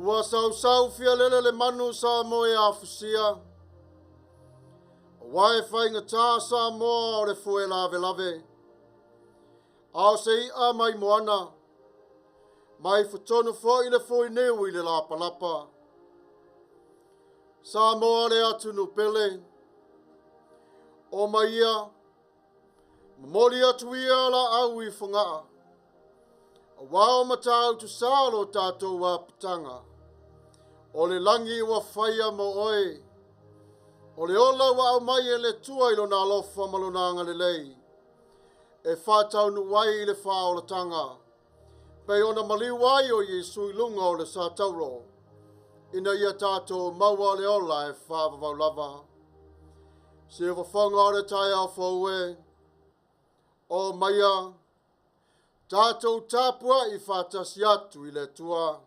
Ua sausau fialele le manu Samoa e afusia. Aua e faigata Samoa o le foe lavelave. A o se i'a mai moana, mai fotonu foi le fuiniu i le lapalapa. Samoa le atunuu pele. O maia, momoli atu ia laau i Fogaa. Aua o Matautu Sa lo tatou apitaga. O le lagi ua faia mo oe. O le ola ua aumai e le Atua i lona alofa ma lona agalelei. E faataunuu ai i le faaolataga. Pei ona maliu ai o Iesu i luga o le satauro. Ina ia tatou maua le ola e faavavau lava. Siufofoga o le taeao fou e. O maia, tatou tapuai faatasi atu i le Atua.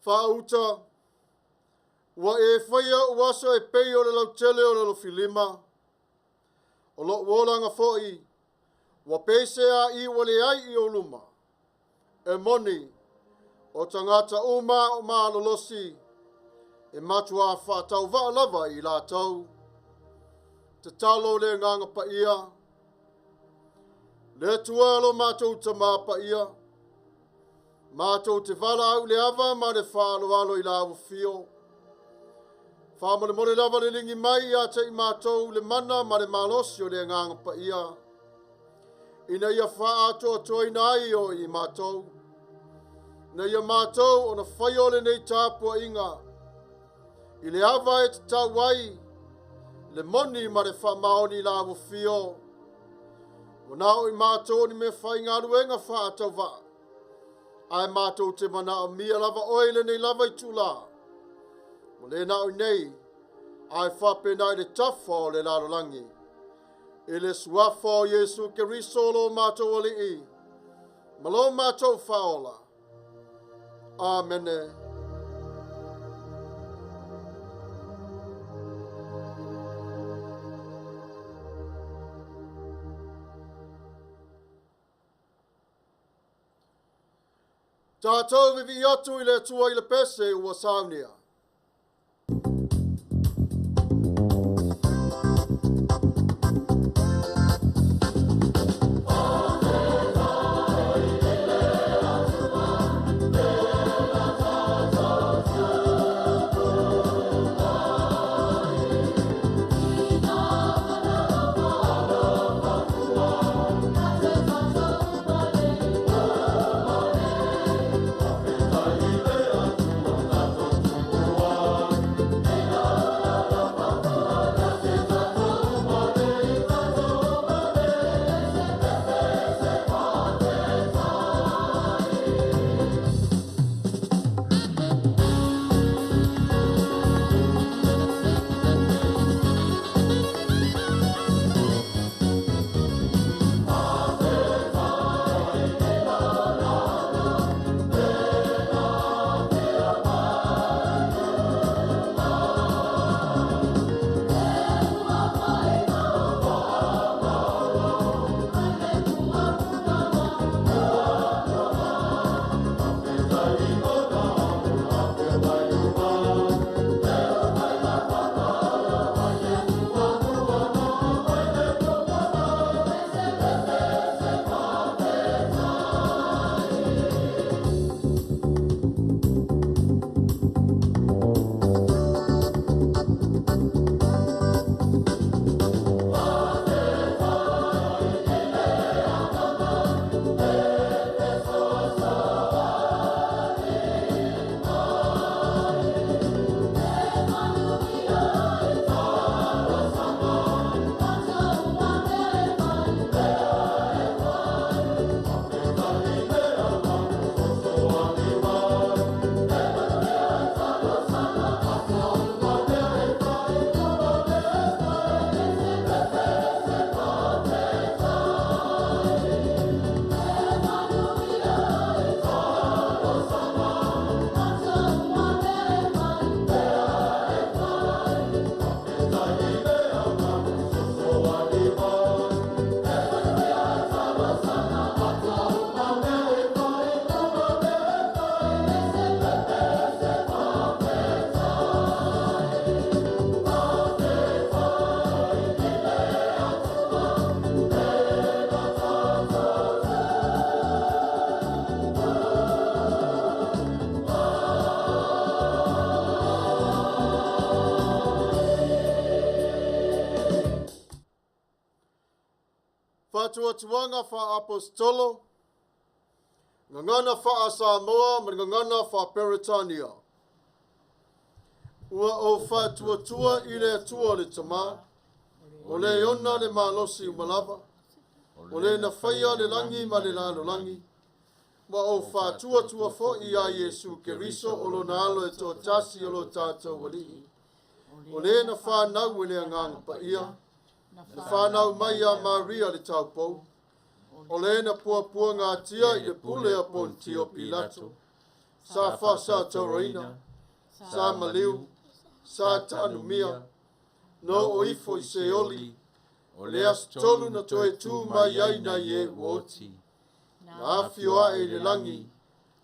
Faauta, ua e faia ou aso e pei o le lautele o le alofilima. O lou olaga foi, ua pei se a'i ua leai i ou luma. E moni, o tagata uma o malolosi, e matuā faatauvaa lava i latou. Tatalo le Agaga Paia. Le Atua lo matou Tamā Paia, matou te valaau i le ava ma le faaaloalo i la afifio. Faamolemole lava le ligi mai ia te i matou le mana ma le malosi o le Agaga Paia, ina ia faaatoatoaina ai o i matou. Ina ia matou ona faia o lenei tapuaiga, i le ava e tatau ai, le moni ma le faamaoni i la afifio. Ua na o i matou ni mea faigaluega faatauvaa, ae matou te manaomia lava oe i lenei lava itula. Ua le na o i nei, ae faapena i le tafa o le lalolagi. I le suafa o Iesu Keriso lo matou Alii, ma lo matou Faaola. Amene. Tatou vivii atu i le Atua i le pese ua saunia. Faatuatuaga Faa-Aposetolo, Gagana Faa-Samoa ma le Gagana Faa-Peretania. Ua ou faatuatua i le Atua le Tamā, o le ona le malosi uma lava, o le na faia le lagi ma le lalolagi, ma ou faatuatua foi iā Iesu Keriso o lona alo e toatasi o lo tatou Alii, o le na fanau e le Agaga Paia, na fanau mai ia Maria le taupou, o le na puapuagatia i le pule a Pontio Pilato, sa faasatauraina, sa maliu, sa taanumia, na oo ifo i Seoli, o le aso tolu na toe tu mai ai nai e ua oti, na afio ae i le lagi,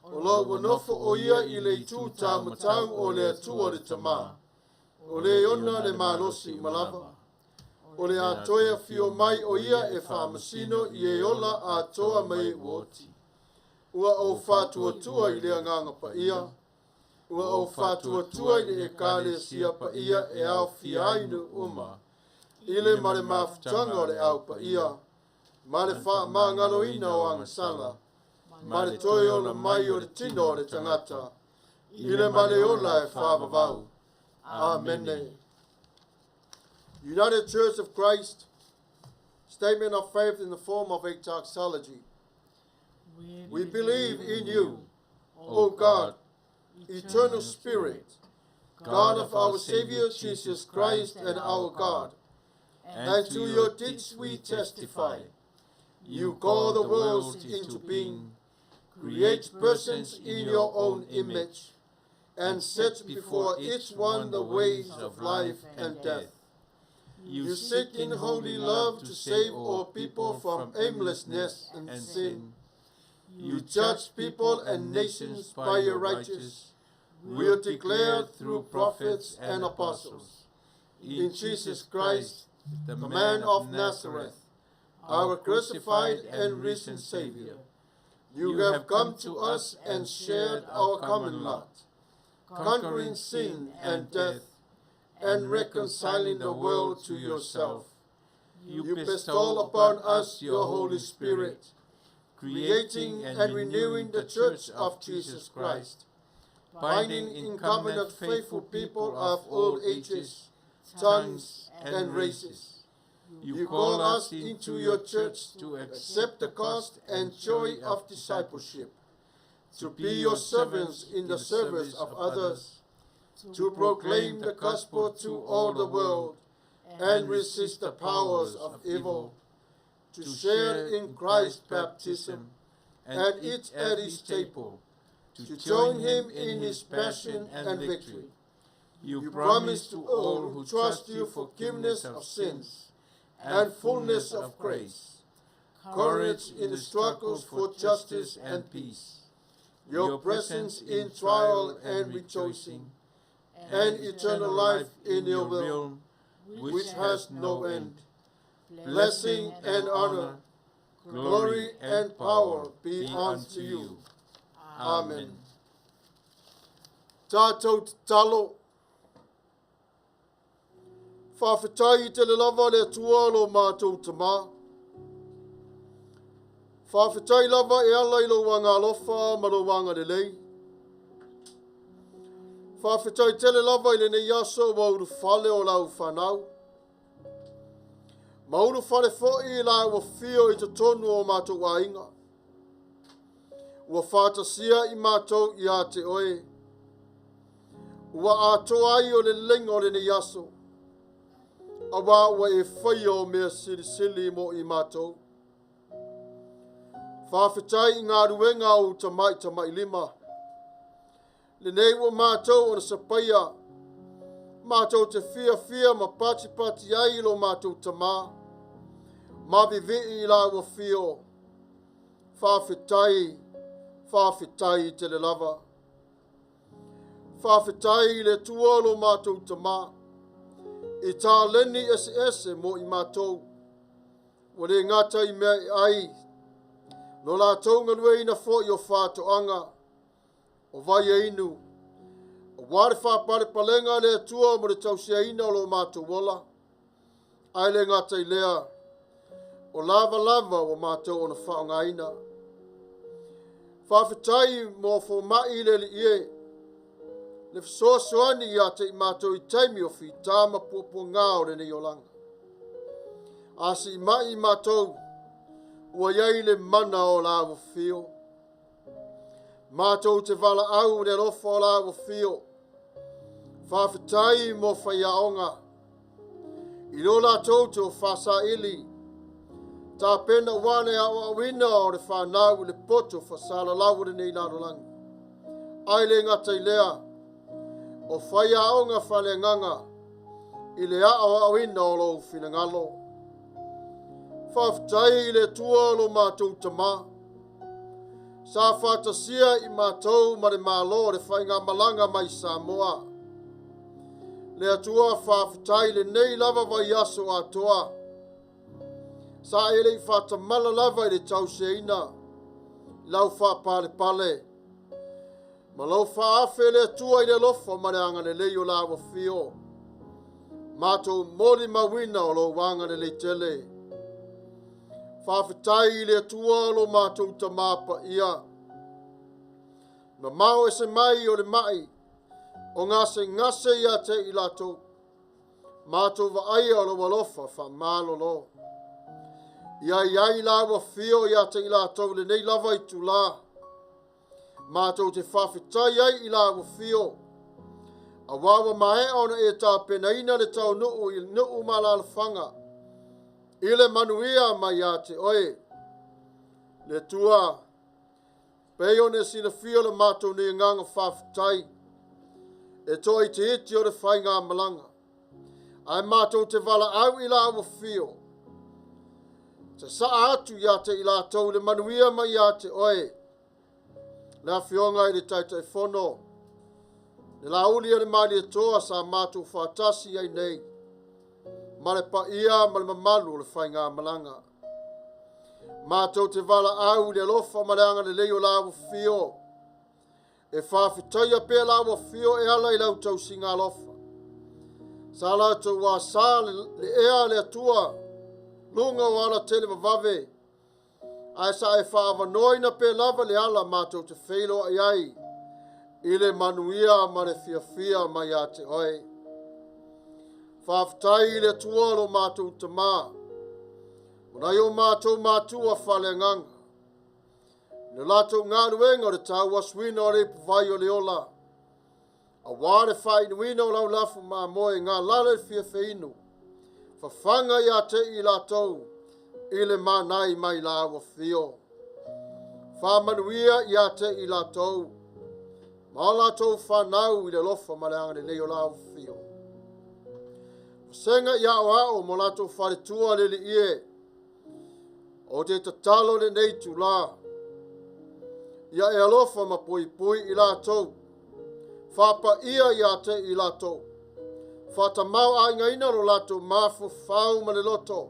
o lo ua nofo o ia i le itu taumatau o le Atua le Tamā, o le ona le malosi uma lava, o le a toe afio mai o ia e faamasino i e ola atoa ma e ua oti. Ua ou faatuatua i le Agaga Paia, ua ou faatuatua i le Ekalesia paia e aofia ai nuu uma, i le ma le mafutaga o le Au Paia, ma le faamagaloina o agasala, ma le toe ola mai o le tino o le tagata, i le ma le ola e faavavau. Amene. United Church of Christ, statement of faith in the form of a doxology. We believe in you, O God, eternal Spirit, God of our Savior Jesus Christ and our God, and to your deeds we testify. You call the worlds into being, create persons in your own image, and set before each one the ways of life and death. You seek in holy love to save all people from aimlessness and sin. You judge people and nations by your righteous will declared through prophets and apostles. In Jesus Christ, the man of Nazareth, our crucified and risen Savior, you have come to us and shared our common lot, conquering sin and death, and reconciling the world to yourself. You bestow upon us your Holy Spirit, creating and renewing the church of Jesus Christ, binding in covenant faithful people of all ages, tongues, and races. You call us into your church to accept the cost and joy of discipleship, to be your servants in the service of others, to proclaim the gospel to all the world and resist the powers of evil, to share in Christ's baptism and eat at his table, to join him in his passion and victory. You promise to all who trust you forgiveness of sins and fullness of grace, courage in the struggles for justice and peace, your presence in trial and rejoicing, and eternal life in your will, which has no end. Blessing and honor, glory and power be unto you. Amen. Tātou tatalo. Faafetai tele lava le Atua lo matou Tamā. Faafetai lava e ala i lou agaalofa ma lou agalelei. Faafetai tele lava i lenei aso ua ulufale o lau fanau. Ma ulufale foi i lau afio i totonu o matou aiga. Ua faatasia i matou ia te oe. Ua atoa ai o le leleiga o lenei aso. Auā ua e faia o mea silisili mo i matou. Faafetai i galuega a ou tamaitamailima. Lenei ua matou ona sapaia, matou te fiafia ma patipati ai i lo matou Tamā, ma vivii i lau afio. Faafetai, faafetai tele lava. Faafetai i le Atua lo matou Tamā, i taleni eseese mo i matou. Ua le gata i mea e ai, no latou galueaiina foi o faatoaga, o vai e inu, auā le faapalepalega a le Atua mo le tausiaina o lo matou ola. Ae le gata i lea, O lava lava ua matou ona faaaogaina. Faafetai mo foma'i le Alii e, le fesoasoani ia te i matou i taimi o fitā ma puapuagā o lenei olaga. A siimai i matou, ua i ai le mana o lau afio. Matou te valaau i le alofa o lau afio. Faafetai mo faiaoga i lo latou te o fasaili tapena aua le aoaoina o le fanau i le poto faasalalau o lenei lalolagi. Ae le gata i lea, o faiaoga faaleagaga i le aoaoina o lou finagalo. Faafetai i le Atua lo matou Tamā, sa faatasia i matou ma le Malo o le faigamalaga mai Samoa. Le Atua faafetai lenei lava vaiaso atoa, sa e le i faatamala lava i le tausiaina lau faapalepale ma lau faaafe le Atua i le alofa ma le agalelei o lau afio. Matou molimauina o lou agalelei tele. Faafetai i le Atua lo matou Tamā paia, mamao ese mai o le mai o gasegase ia te i latou. Matou vaaia o lou alofa faamalolo. Ia i ai lau afio ia te i latou lenei lava itulā. Matou te faafetai ai i lau afio, auā ua maea ona e tapenaina le taunuu i nuu ma alaalafaga i le manuia mai ia te oe. Le Atua, pei ona e silafia le matou nei agaga faafetai, e toaitiiti o le faigamalaga, ae matou te valaau i lau afio, sasaa atu ia te i latou le manuia mai ia te oe. Le afioga i le Taitaifono, le Laauli a le Malietoa sa matou faatasi ai nei, ma le paia ma le mamalu o le faigamalaga. Matou te valaau i le alofa ma le agalelei o lau afio, e faafetaia pea lau afio e ala i lau tausiga alofa. Sa latou asā le ea le Atua, luga o ala televavave, ae sa e faaavanoaina pea lava le ala matou te feiloai ai i le manuia ma le fiafia mai ia te oe. Faafetai i le Atua lo matou Tamā, o nai o matou matua faaleagaga, le latou galuega o le tauasuina o le ipuvai o le ola, auā le faainuina o lau lafu mamoe galala i le fiafeinu, fafaga ia te i latou i le manai mai lau afio. Faamanuia ia te i latou ma o latou fanau i le alofa ma le agalelei o lau afio. Vasega i aoao mo latou faletua le Alii e, o te tatalo lenei itulā, ia e alofa ma puipui i latou, faapaia ia te i latou, faatamao aigaina lo latou mafaufau ma le loto,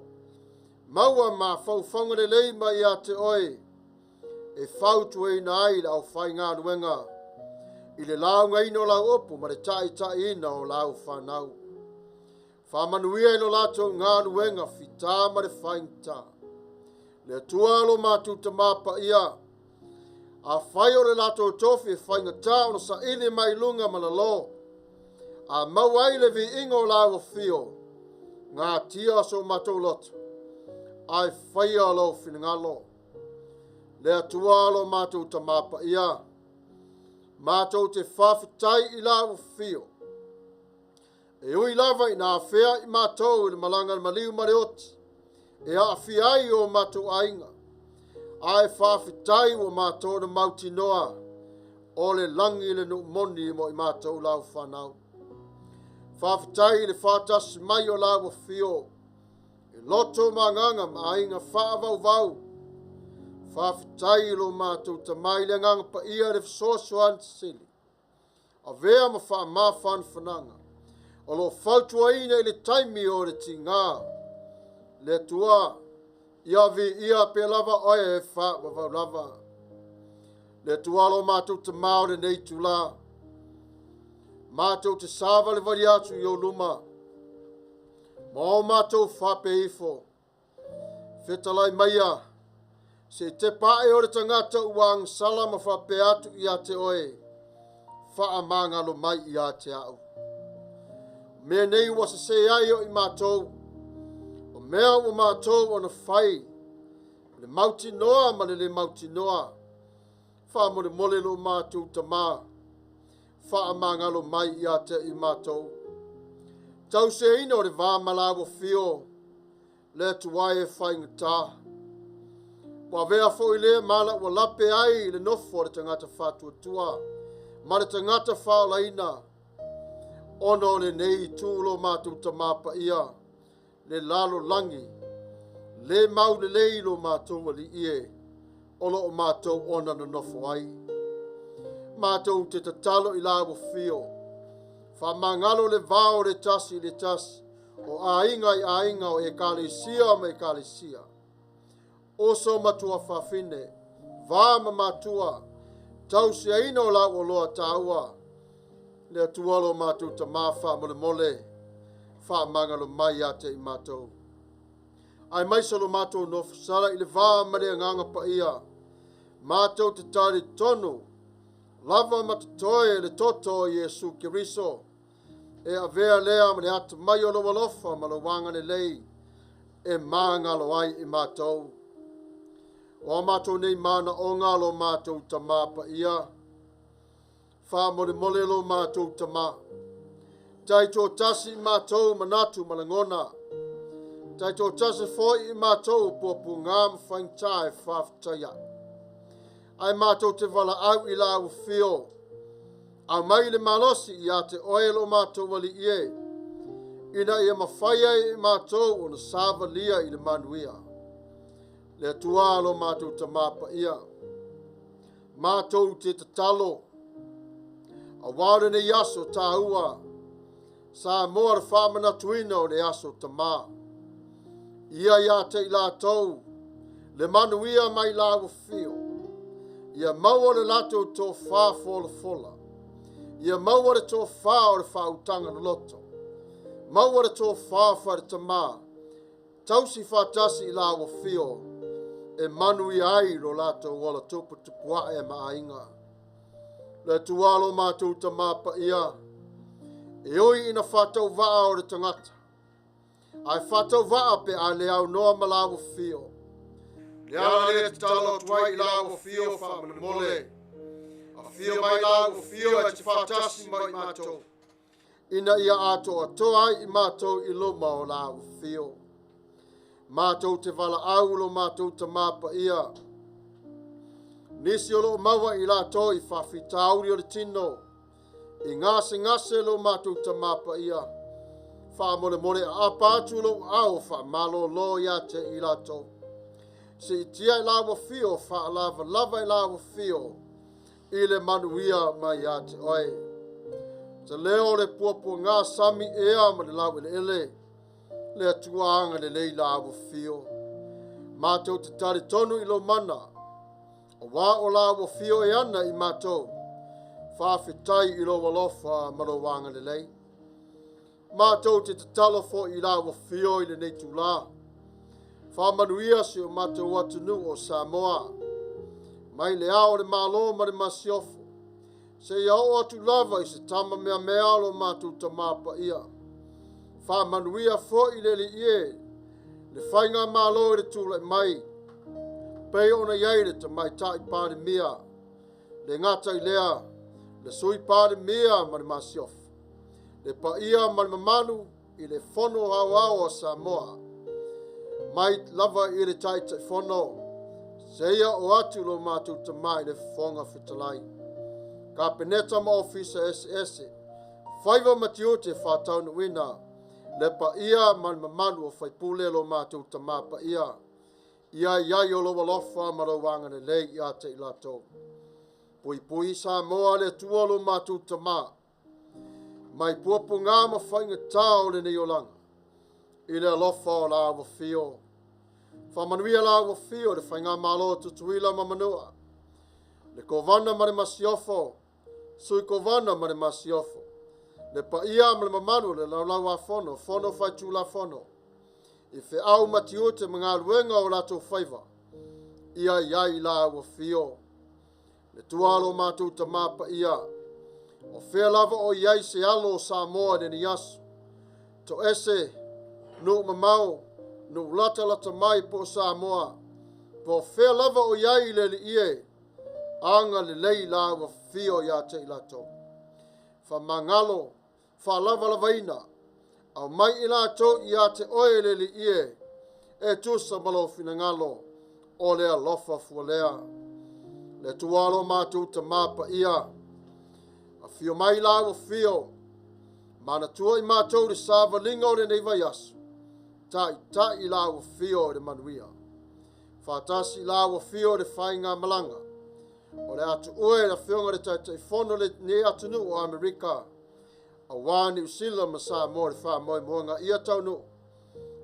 maua mafaufauga lelei mai ia te oe, e fautuaina ai le aufaigaluega i le laugaina o lau upu ma le taitaiina o lau fanau. Faamanuia i lo latou galuega fitā ma le faigata. Le Atua lo matou Tamā paia, afai o le latou tofi e faigata ona saili mai luga ma lalo, a maua ai le viiga o lau afio, gatia so matou loto, ae faia lou finagalo. Le Atua lo matou Tamā paia, matou te faafetai i lau afio, e ui lava ina afea i matou i le malaga le maliu ma le oti, e aafia ai o matou aiga, ae faafetai ua matou na mautinoa o le lagi le nuu moni mo i matou lau fanau. Faafetai i le faatasi mai o lau afio, e loto ma agaga ma aiga faavauvau. Faafetai i lo matou Tamā i le agaga paia le fesoasoani sili, avea ma faamafanafanaga o lo fautuaina i le taimi o le tigā. Le Atua, ia viia pea lava oe e faavavau lava. Le Atua lo matou Tamā o lenei itulā, matou te savalivali atu i ou luma, ma o matou faape ifo. Fetalai maia, se i tepa ae o le tagata ua agasala ma faapea atu ia te oe, faamagalo mai ia te au. O mea nei ua sesē ai o i matou, o mea ua matou ona fai, le mautinoa ma le le mautinoa, faamolemole lo matou Tamā, faamagalo mai ia te i matou. Tausiaina o le va ma la ua fio, le Atua e faigata. Ua avea foi lea mala ua lape ai le nofo a le tagata faatuatua ma le tagata faaolaina, ona o lenei itu lo matou Tamā paia, le lalolagi, le maulelei lo matou alii e, o loo matou ona nonofo ai. Matou te tatalo i la ua fio, faamagalo le vao le tasi i le tasi, o aiga i aiga, o ekalesia ma ekalesia. Oso matua fafine, va ma matua, tausiaina o lau oloa tāua, le Atua lo matou Tamā faamolemole, faamagalo mai ia te i matou. Aemaise lo matou nofosala i le va ma le agaga paia, matou te talitonu, lava ma totoe le toto o Iesu Keriso, e avea lea ma le atamai o lou alofa ma lou agalelei, e magalo ai i matou. O a matou nei manaoga lo matou Tamā paia, faamolemole lo matou Tamā. Taitoatasi i matou manatu ma lagona, taitoatasi foi i matou puapuaga ma faigata e faafetaia. Ae matou te valaau i la ua fio, aumai le malosi ia te oe lo matou alii e, ina ia mafai ai i matou ona savalia i le manuia. Le Atua lo matou Tamā paia, matou te tatalo, auā o lenei aso tāua, Samoa le faamanatuina o le aso Tamā. Ia ia te i latou, le manuia mai la ua fio, ia maua le latou tofā folafola, ia maua le tofā o le faautaga loloto, maua le tofā faale-tamā, tausi faatasi i la ua fio, e manuia ai lo latou ola tuputupuae ma aiga. Le Atua lo matou Tamā paia, e oi ina faatauvaa o le tagata, ae faatauvaa pe a le aunoa ma la ua fio. Le ala lea tatalo atu ai i la ua fio faamolemole, afio mai la ua fio e te faatasi mai matou, ina ia atoatoa ai i matou i luma o la ua fio. Matou te valaau lo matou Tamā paia, nisi o loo maua i latou i faafitauli o le tino, i gasegase lo matou Tamā paia, faamolemole aapa atu lou ao faamalolo ia te i latou. Siitia i la ua fio, faalavalava i la ua fio, i le manuia mai ia te oe. Te leo le puapuaga sami ea ma le laueleele, le Atua agalelei la ua fio. Matou te talitonu i lou mana, auā o la ua fio e ana i matou, faafetai i lou alofa ma lou agalelei. Matou te tatalo foi i la ua fio i lenei tula, faamanuia si o matou atunuu o Samoa, mai le ao o le Malo ma le Masiofo, seia oo atu lava i se tama meamea lo matou Tamā paia. Faamanuia foi le Alii e, le faigamalo i le tulai mai, pei ona i ai le Tamaitai Palemia, le gata i lea, le Sui Palemia ma le Masiofo, le paia ma le mamalu i le Fono Aoao a Samoa, mai lava i le Taitaifono, seia oo atu lo matou Tamā i le Fofoga Fetalai. Kapeneta ma Ofisa eseese, faiva ma tiute faataunuuina, le paia ma le mamalu o faipule lo matou Tamā paia, ia i ai o lou alofa ma lou agalelei ia te i latou. Puipui Samoa le Atua lo matou Tamā, mai puapuaga ma faigata o lenei olaga, i le alofa o la ua fio. Faamanuia la ua fio le faigamalo Tutuila ma Manua, le Kovana ma le Masiofo, Sui Kovana ma le Masiofo, le paia ma le mamalu o le Laulau-a-Fono, Fono Faitulafono. I feau ma tiute ma galuega o latou faiva, ia i ai lāu afio. Le Atua lo matou Tamā paia, o fea lava o i ai se alo o Samoa i lenei aso, toese, nuu mamao, nuu latalata mai po o Samoa, po o fea lava o i ai le Alii e, agalelei lāu afio ia te i latou. Faamagalo, faalavalavaina, aumai i latou ia te oe le Alii e, e tusa ma lou finagalo, o le alofa fualea. Le Atua lo matou Tamā paia, afio mai lāu afio, manatua i matou le savaliga o lenei vaiaso, taitai lāu afio i le manuia. Faatasi lāu afio i le faigamalaga, o le a tuue le afioga i le Taitaifono o lenei atunuu o Amerika, aua Niu Sila ma Samoa i le faamoemoega ia taunuu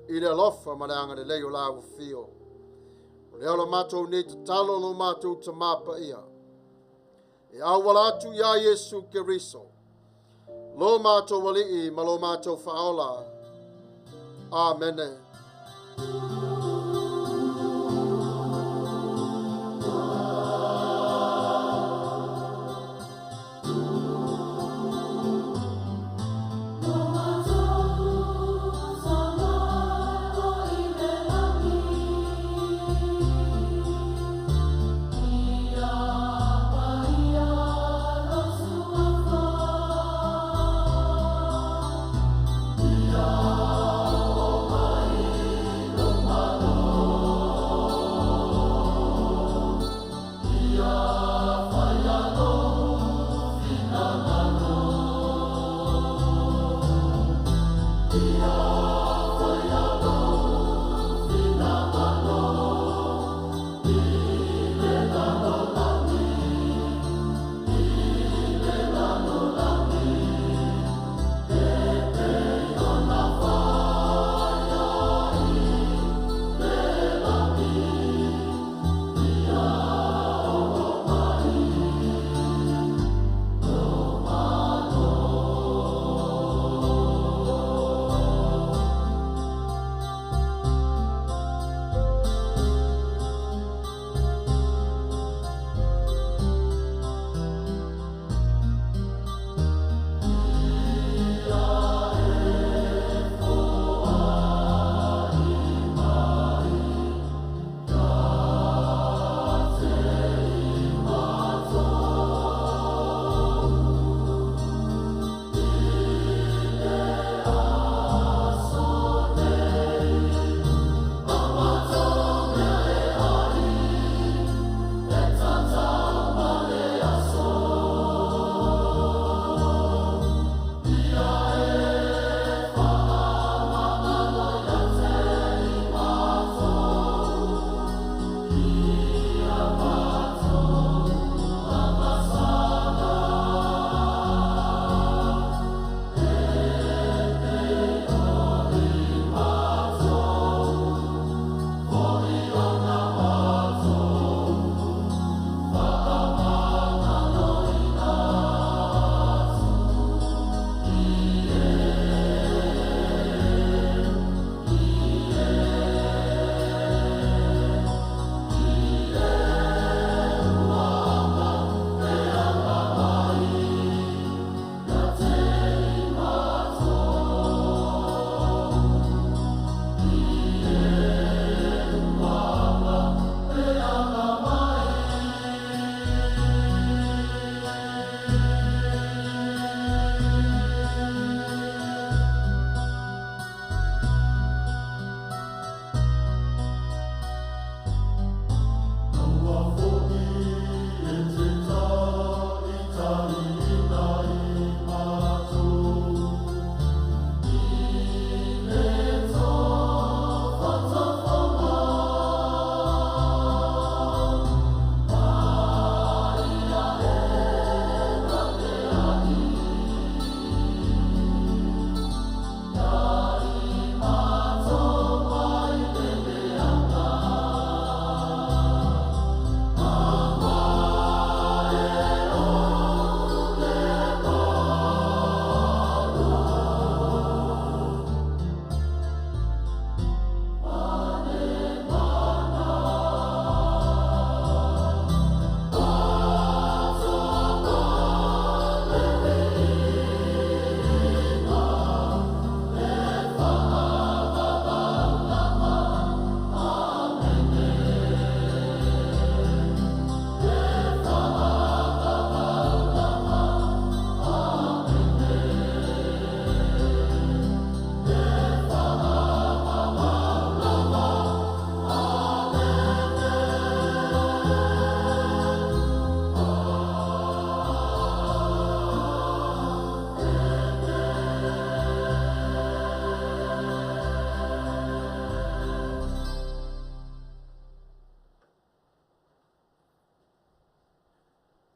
i le alofa ma le agalelei o lāu afio. O lea o la matou nei tatalo lo matou Tamā paia, e auala atu iā Iesu Keriso, lo matou Alii ma lo matou Faaola. Amene.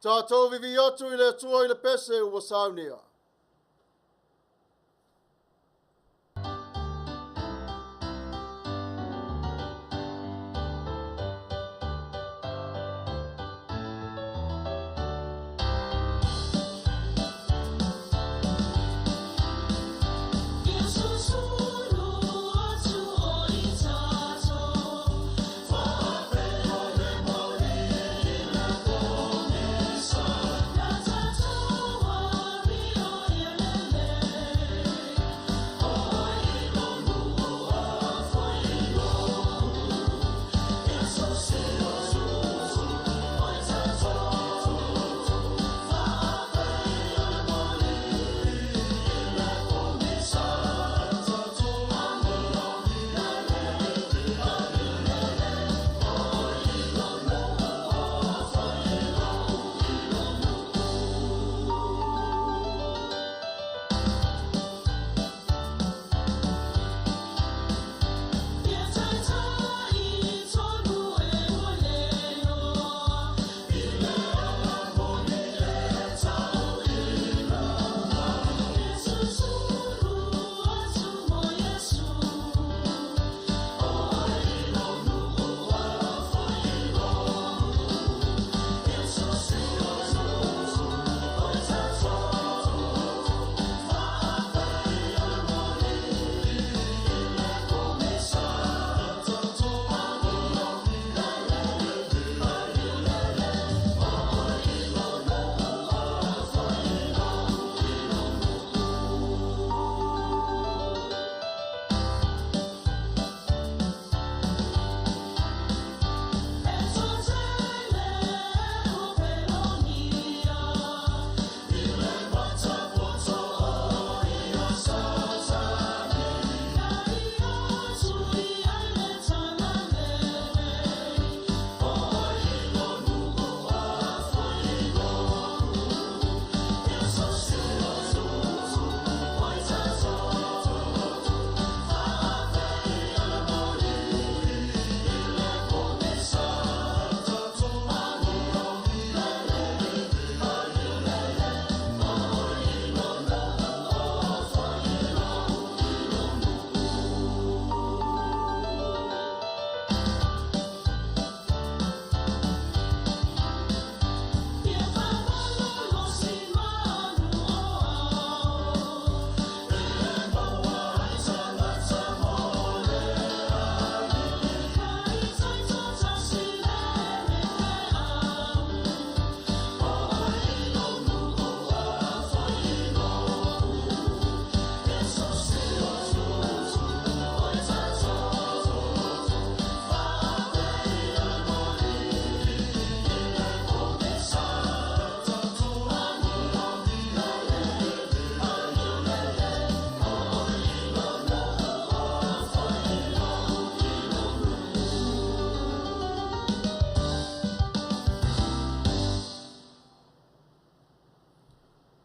Tatou vivi'i atu i le Atua i le pese ua saunia.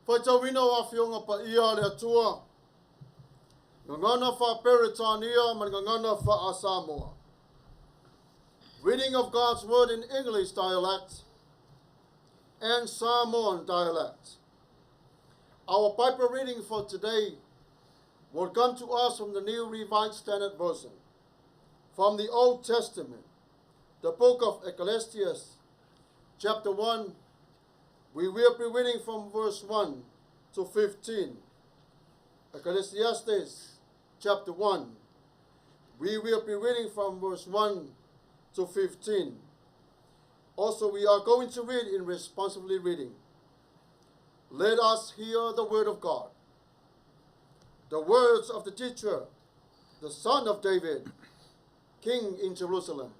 Faitauina o Afioga Paia a le Atua, Gagana faa-Peretania ma le Gagana faa-Samoa. Reading of God's Word in English dialect and Samoan dialect. Our Bible reading for today will come to us from the New Revised Standard Version, from the Old Testament, the book of Ecclesiastes, chapter 1. We will be reading from verse 1 to 15. Ecclesiastes, chapter 1. We will be reading from verse 1 to 15. Also, we are going to read in responsively reading. Let us hear the word of God. The words of the teacher, the son of David, king in Jerusalem.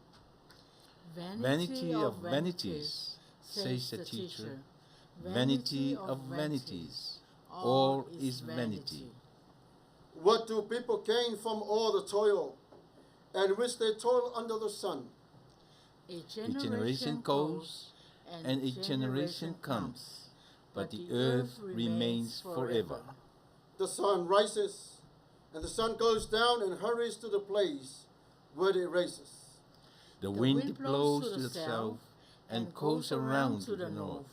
Vanity of vanities, says the teacher. Vanity of vanities, all is vanity. What do people gain from all the toil and which they toil under the sun? A generation goes and a generation comes, but the earth remains forever. The sun rises and the sun goes down and hurries to the place where it rises. The wind blows to the south and goes around to the north.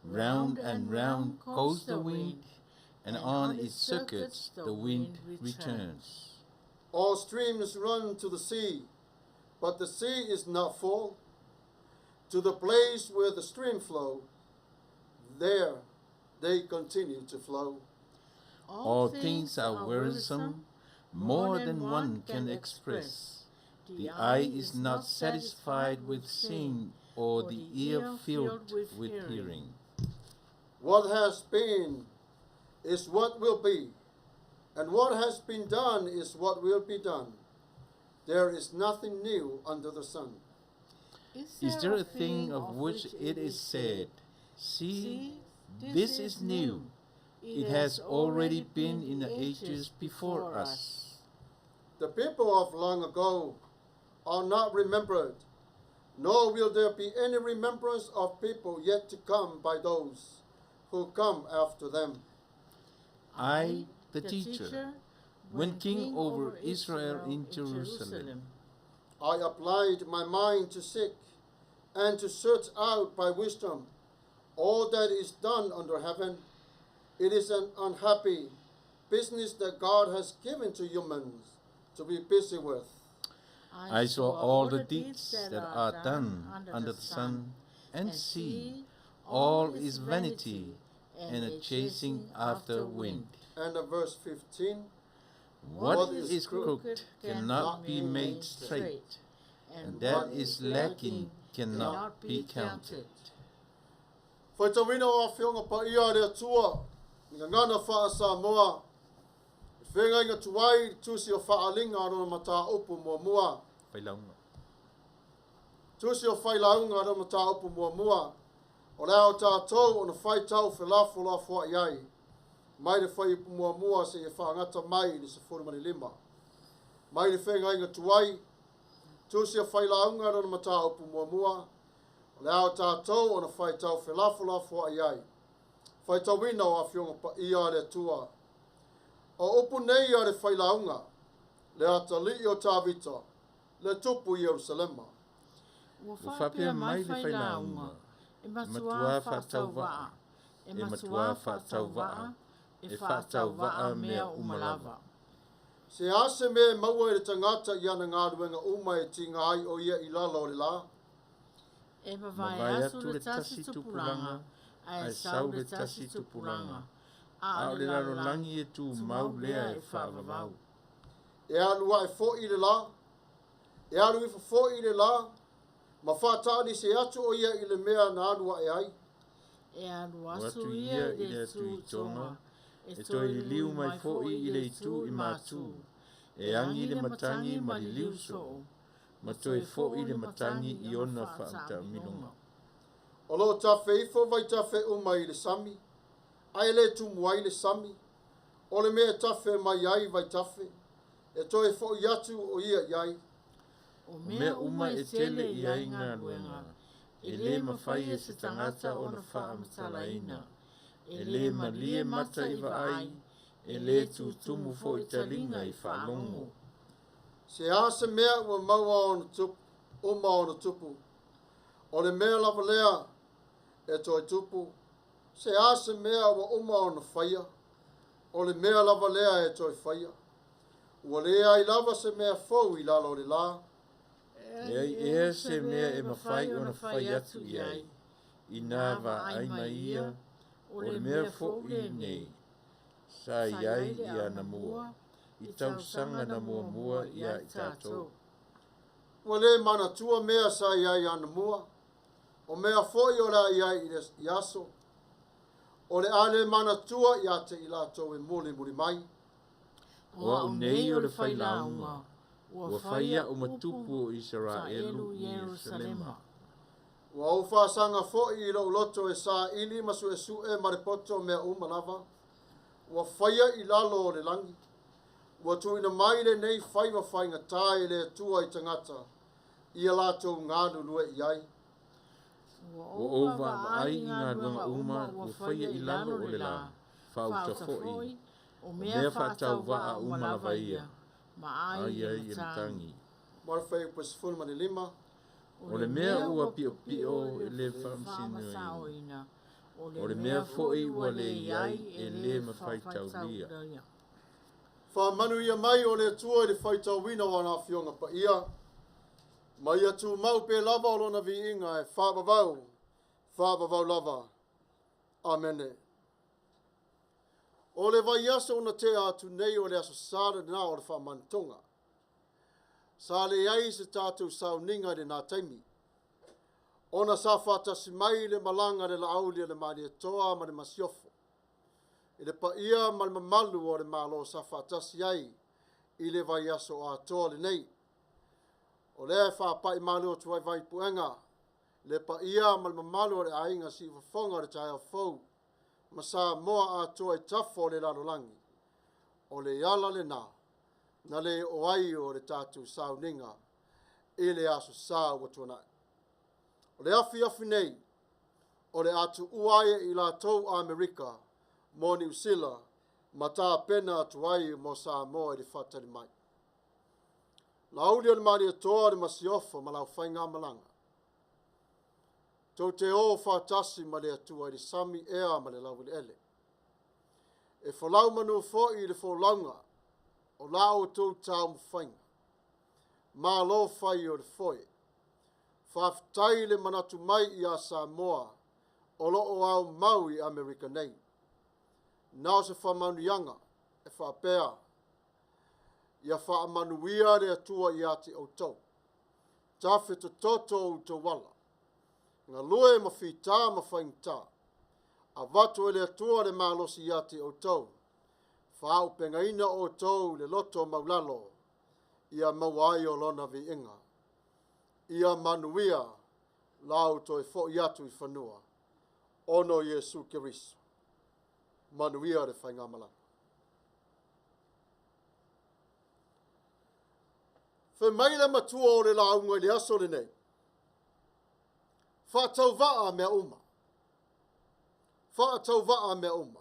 Round and round goes the wind, and on its circuits the wind returns. All streams run to the sea, but the sea is not full. To the place where the stream flow, there they continue to flow. All things are wearisome, more than one can express. The eye is not satisfied with seeing, or the ear filled with hearing. What has been is what will be, and what has been done is what will be done. There is nothing new under the sun. Is there a thing of which it is said, See, this is new? It has already been in the ages before us. The people of long ago are not remembered, nor will there be any remembrance of people yet to come by those who come after them. I, the teacher, when king over Israel in Jerusalem, I applied my mind to seek and to search out by wisdom all that is done under heaven. It is an unhappy business that God has given to humans to be busy with. I saw all the deeds that are done under the sun, and see, all is vanity and a chasing after wind. And verse 15. What is crooked cannot be made straight, and that is lacking cannot be counted. Faitauina o Afioga Paia a le Atua, i gagana faa-Samoa, i feagaiga tuai i le tusi o Faaaliga lona mataupu muamua. Failauga. Tusi o Failauga lona mataupu muamua, o le a o tatou ona faitau felafolafoai ai, mai le fuaiupu muamua seia faagata mai i le 15. Mai le feagaiga tuai, tusi o Failauga lona mataupu muamua, o le a o tatou ona faitau felafolafoai ai. Faitauina o Afioga Paia a le Atua. O upu nei a le Failauga, le atalii o Tavita, le tupu i Ierusalema. Ua faapea mai le Failauga, e matuā faatauvaa, e matuā faatauvaa, e faatauvaa mea uma lava. Se a se mea e maua e le tagata i ana galuega uma e tiga ai o ia i lalo o le lā? E mavae atu le tasi tupulaga, ae sau le tasi tupulaga, a o le lalolagi e tumau lea e faavavau. E alu ae foi le lā, e alu ifo foi le lā, ma faataalise atu o ia i le mea na alu ae ai. E alu atu ia i le atu i Toga, e toe liliu mai foi i le itu i Matu, e agi le matagi ma liliu soo, ma toe foi le matagi i ona faataamiloga. O lo o tafe ifo vaitafe uma i le sami, ae le tumu ai le sami, o le mea e tafe mai ai vaitafe, e toe foi atu o ia i ai. O mea uma e tele i ai galuega, e lē mafai e se tagata ona faamatalaina. E lē malie mata i vaai, e lē tutumu foi taliga i faalogo. Se a se mea ua maua ona tupu, uma ona tupu, o le mea lava lea e toe tupu. Se a se mea ua uma ona faia, o le mea lava lea e toe faia. Ua leai lava se mea fou i lalo o le lā. Leai ea se mea e mafai ona fai atu i ai, inā vaai mai ia, o le mea foi lenei, sa i ai i anamua, i tausaga na muamua iā i tatou. Ua lē manatua mea sa i ai anamua, o mea foi o le a i ai i aso, o le a lē manatua ia te i latou e mulimuli mai. O au nei o le Failauga, ua fai a'u ma tupu o Isaraelu i Ierusalema. Ua ou faasaga foi i lou loto e saili ma suesue ma le poto mea uma lava, ua faia i lalo o le lagi. Ua tuuina mai lenei faiva faigata e le Atua i tagata, ia latou galulue i ai. Ua ou vaavaai i galuega uma ua faia i lalo o le lā, faauta foi, o mea faatauvaa uma lava ia, ma ai ai le matagi. Ma le fuaiupu 15. O le mea ua piopio e le faamasinoina, O le mea foi ua le i ai e le mafaitaulia. Faamanuia mai o le Atua i le faitauina o ana afioga paia, ma ia tumau pea lava o lona viiga e faavavau, faavavau lava. Amene. O le vaiaso na tea atu nei o le Aso Sa lena o le faamanatoga. Sa leai se tatou sauniga i lena taimi, ona sa faatasi mai le malaga le Laauli a le Malietoa ma le Masiofo, i le paia ma le mamalu o le Malo sa faatasi ai i le vaiaso atoa lenei. O lea e faapai malu atu ai vaipuega, le paia ma le mamalu o le aiga siufofoga o le taeao fou, ma Samoa atoa i tafa o le lalolagi. O le ala lena, na le oo ai o le tatou sauniga i le Aso Sa ua tuanai. O le afiafi nei, o le a tuua ai e i latou Amerika mo Niu Sila ma tapena atu ai mo Samoa i le faatali mai. Laauli o le Malietoa le Masiofo ma lau faigamalaga. Tou te o faatasi ma le Atua i le sami ea ma le laueleele. E folau manu foi i le folauga o la outou taumafaiga. Malo fai o le foe. Faafetai le manatu mai ia Samoa o loo au mau i Amerika nei. Na o se faamanuiaga e faapea, ia faamanuia le Atua ia te outou. Tafe tototo outou ala. Galue ma fita ma faigata. Avatu e le Atua le malosi ia te outou. Faaupegaina outou le loto maulalo, ia maua ai o lona viiga. Ia manuia la outou e foi atu i fanua. Ona o Iesu Keriso. Manuia le faigamalaga. Fai mai le matua o le lauga i le aso lenei. Faatauvaa mea uma. Faatauvaa mea uma.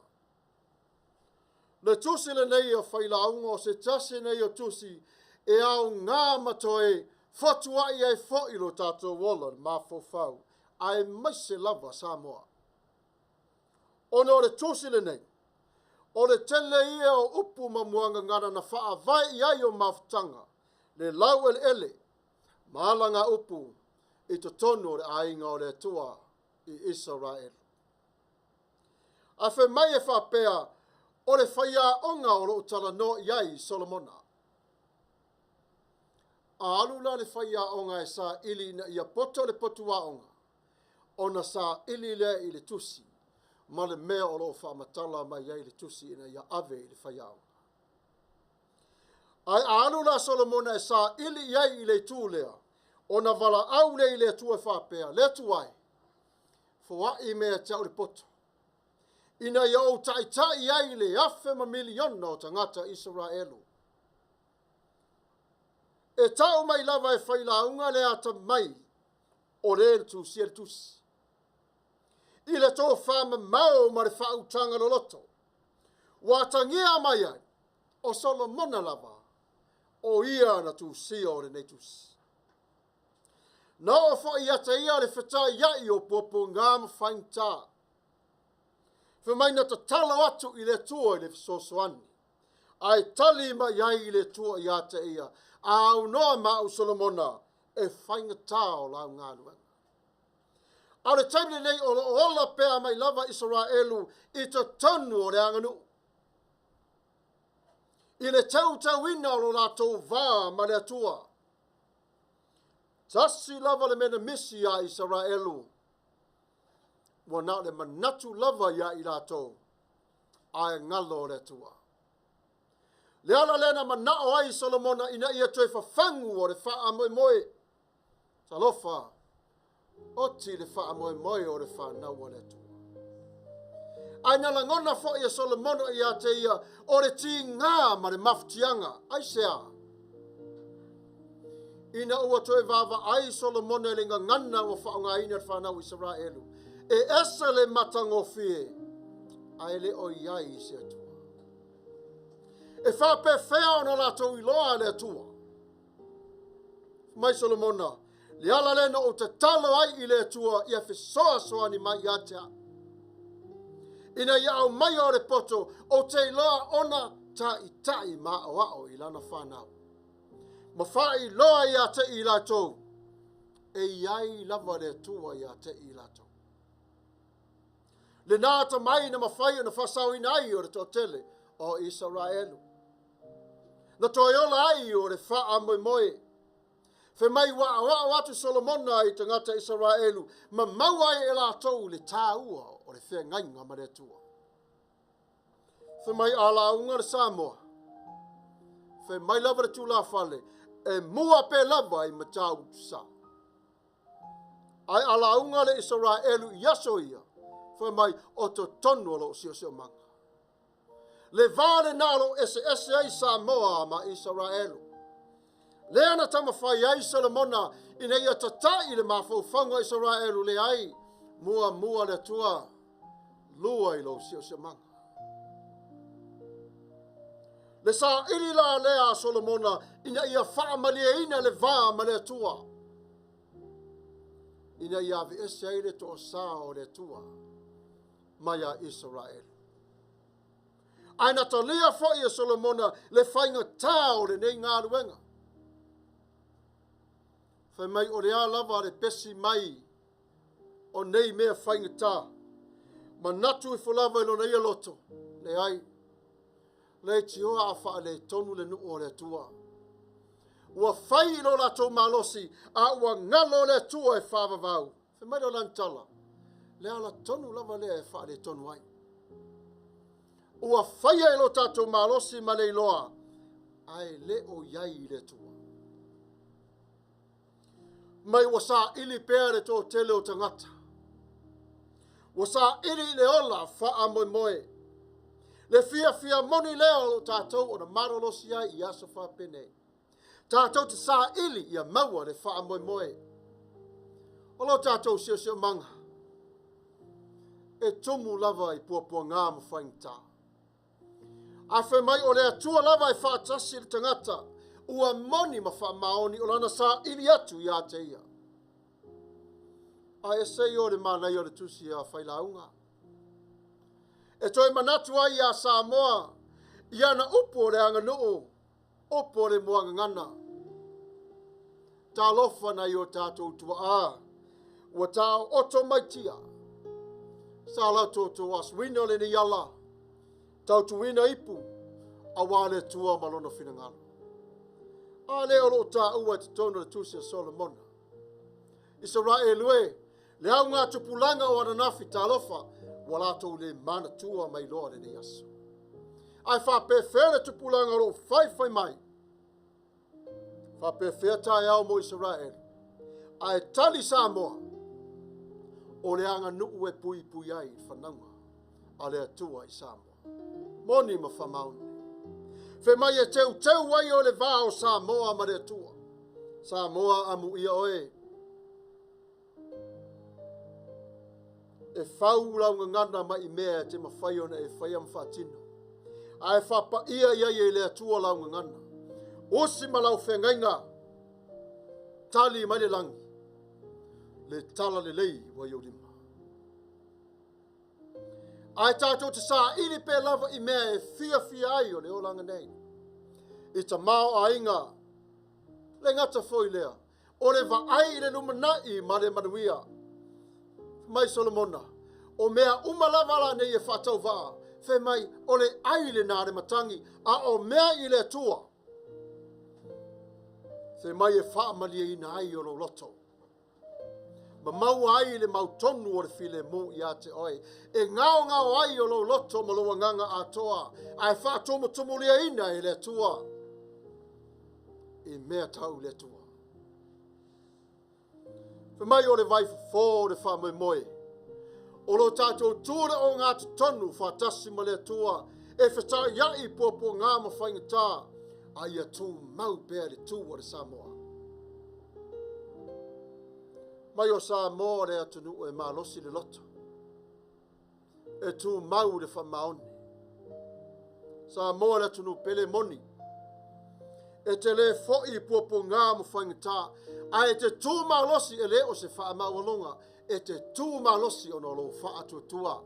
Le tusi lenei o failauga o se tasi nei o tusi e ao ngā matoe fotuai ai foi lo tātou ola le mafaufau aemaise lava Samoa. Ona o le tusi lenei, o le tele ia o upu ma muagagana na faavae i ai o mafutaga, le laueleele, ma alaga upu i totonu o le aiga o le Atua i Isaraelu. A fai mai e faapea, o le faiaoga o loo talanoa i ai i Solomona. A alu la le faiaoga e saili ina ia poto le potuaoga, ona saili lea i le tusi, ma le mea o loo faamatala mai ai le tusi ina ia ave i le faiaoga. Ae a alu la Solomona e saili i ai i le itu lea, ona valaau lea i le Atua e faapea, le Atua e, foai mea te au le poto, ina ia ou taitai ai le 1,000 ma miliona o tagata Isaraelu. E tau mai lava e failauga le atamai o le na tusia le tusi. I le tofa mamao ma le faautaga loloto, ua atagia mai ai o Solomona lava, o ia na tusia o lenei tusi. Na oo foi ia te ia le fetaiai o puapuaga ma faigata. Fai mai na tatalo atu i le Atua i le fesoasoani, ae tali mai ai i le Atua ia te ia, a aunoa ma au Solomona e faigata o lau galuega. A o le taimi lenei o loo ola pea mai lava Isaraelu i totonu o le aganuu. I le teuteuina o lo latou va ma le Atua. Tasi lava le mea na misi ia Isaraelu, ua na o le manatu lava ia i latou, ae galo o le Atua. Le ala lea na manao ai Solomona ina ia toe fafagu o le faamoemoe. Talofa, oti le faamoemoe o le whanau o le Atua. Ae na lagona foi e Solomona ia te ia o le tigā ma le mafatiaga, aisea? Ina ua toe vaavaai Solomona i le gagana ua faaaogaina e le fanau Isaraelu, e ese le matagofie, ae le o i ai i se Atua. E faapefea ona latou iloa le Atua. Mai Solomona, le ala lea na ou tatalo ai i le Atua ia fesoasoani mai ia te au. Ina ia aumaia o le poto, ou te iloa ona taʻitaʻi ma aʻoaʻo i lana fanau. Ma faailoa ia te i latou, e iai lava le Atua ia te i latou. Lena atamai na mafai ona faasaoina ai o le toatele o Isaraelu. Na toe ola ai o le faamoemoe. Fai mai ua aoao atu Solomona i tagata Isaraelu ma maua ai e latou le tāua o le feagaiga ma le Atua. Fai mai a lauga le Samoa, fai mai lava le tulafale, e mua pe lava i Matautu-sa. Ae a lauga le Isaraelu i aso ia, fai mai o totonu o lou siosiomaga. Le va lena o loo eseese ai Samoa ma Isaraelu. Lea na taumafai ai Solomona ina ia tataʻi le mafaufauga o Isaraelu, leai, muamua le Atua, lua i lou siosiomaga. Le saili la lea a Solomona ina ia faamalieina le va ma le Atua, ina ia aveese ai le toasā o le Atua mai a Isaraelu. Ae na talia foi e Solomona le faigatā o lenei galuega. Fai mai o le a lava le pesi mai o nei mea faigatā, manatu ifo lava i lona ia loto, leai, leitioa a faaletonu le nuu o le Atua. Ua fai i lo latou malosi, a ua galo le Atua e faavavau. Fai mai lea o lana tala, le ala tonu lava lea e faaletonu ai. Ua faia i lo tatou malosi ma le iloa, ae le o iai i le Atua. Mai ua saili pea le toatele o tagata. Ua saili i le ola faamoemoe. Le fiafia moni lea o lo tatou ona malolosi ai i aso faapenei. Tatou te saili ia maua le faamoemoe. O lo tatou siosiomaga, e tumu lava i puapuaga ma faigata. A fai mai o le Atua lava e faatasi le tagata, ua moni ma faamaoni o lana saili atu ia te ia. A ese ia o le manaia o le tusi a Failauga. E toe manatu ai iā Samoa i ana upu o le aganuu, upu o le muagagana. Talofa nai o tatou tuaa, ua taooto mai tia. Sa latou tou asuina lenei ala, tautuina ipu, auā le Atua ma lona finagalo. A lea o loo taua i totonu o le tusi a Solomona. Isaraelu e, le augatupulaga o ananafi, talofa, ua latou le manatua mai loa lenei aso. Ae faapefea le tupulaga o loo faifai mai. Faapefea taeao mo Isaraelu. Ae tali Samoa, o le aganuu e puipui ai i fanauga a le Atua i Samoa. Moni ma faamaoni. Fai mai e teuteu ai o le va o Samoa ma le Atua. Samoa amuia oe. E fau lau gagana mai i mea e te mafai ona e faia ma faatino. Ae faapaia i ai e le Atua lau gagana. Usi ma lau feagaiga, tali mai le lagi, le tala lelei ua i ou lima. Ae tatou te saili pe lava i mea e fiafia ai o le olaga nei. I tamaoaiga, le gata foi lea, o le vaai i le lumanai ma le manuia. Fai mai Solomona, o mea uma lava la nei e faatauvaa, fai mai o le ai lena a le matagi, a o mea i le Atua, fai mai e faamalieina ai o lou loto. Ma maua ai le mautonu o le filemu ia te oe. E gaogao ai o lou loto ma lou agaga atoa, ae faatumutumuluiaina e le Atua i mea tau le Atua. Fai mai o le vaifofo o le faamoemoe, o lo tatou tu le ogatotonu faatasi ma le Atua, e fetaiai i puapuaga ma faigata, a ia tumau pea le tu a le Samoa. Mai o Samoa le atunuu e malosi le loto, e tumau le faamaoni. Samoa le atunuu pele moni, e te le foi i puapuaga ma faigata, ae te tu malosi e le o se faamaualuga, e te tu malosi ona o lou faatuatua.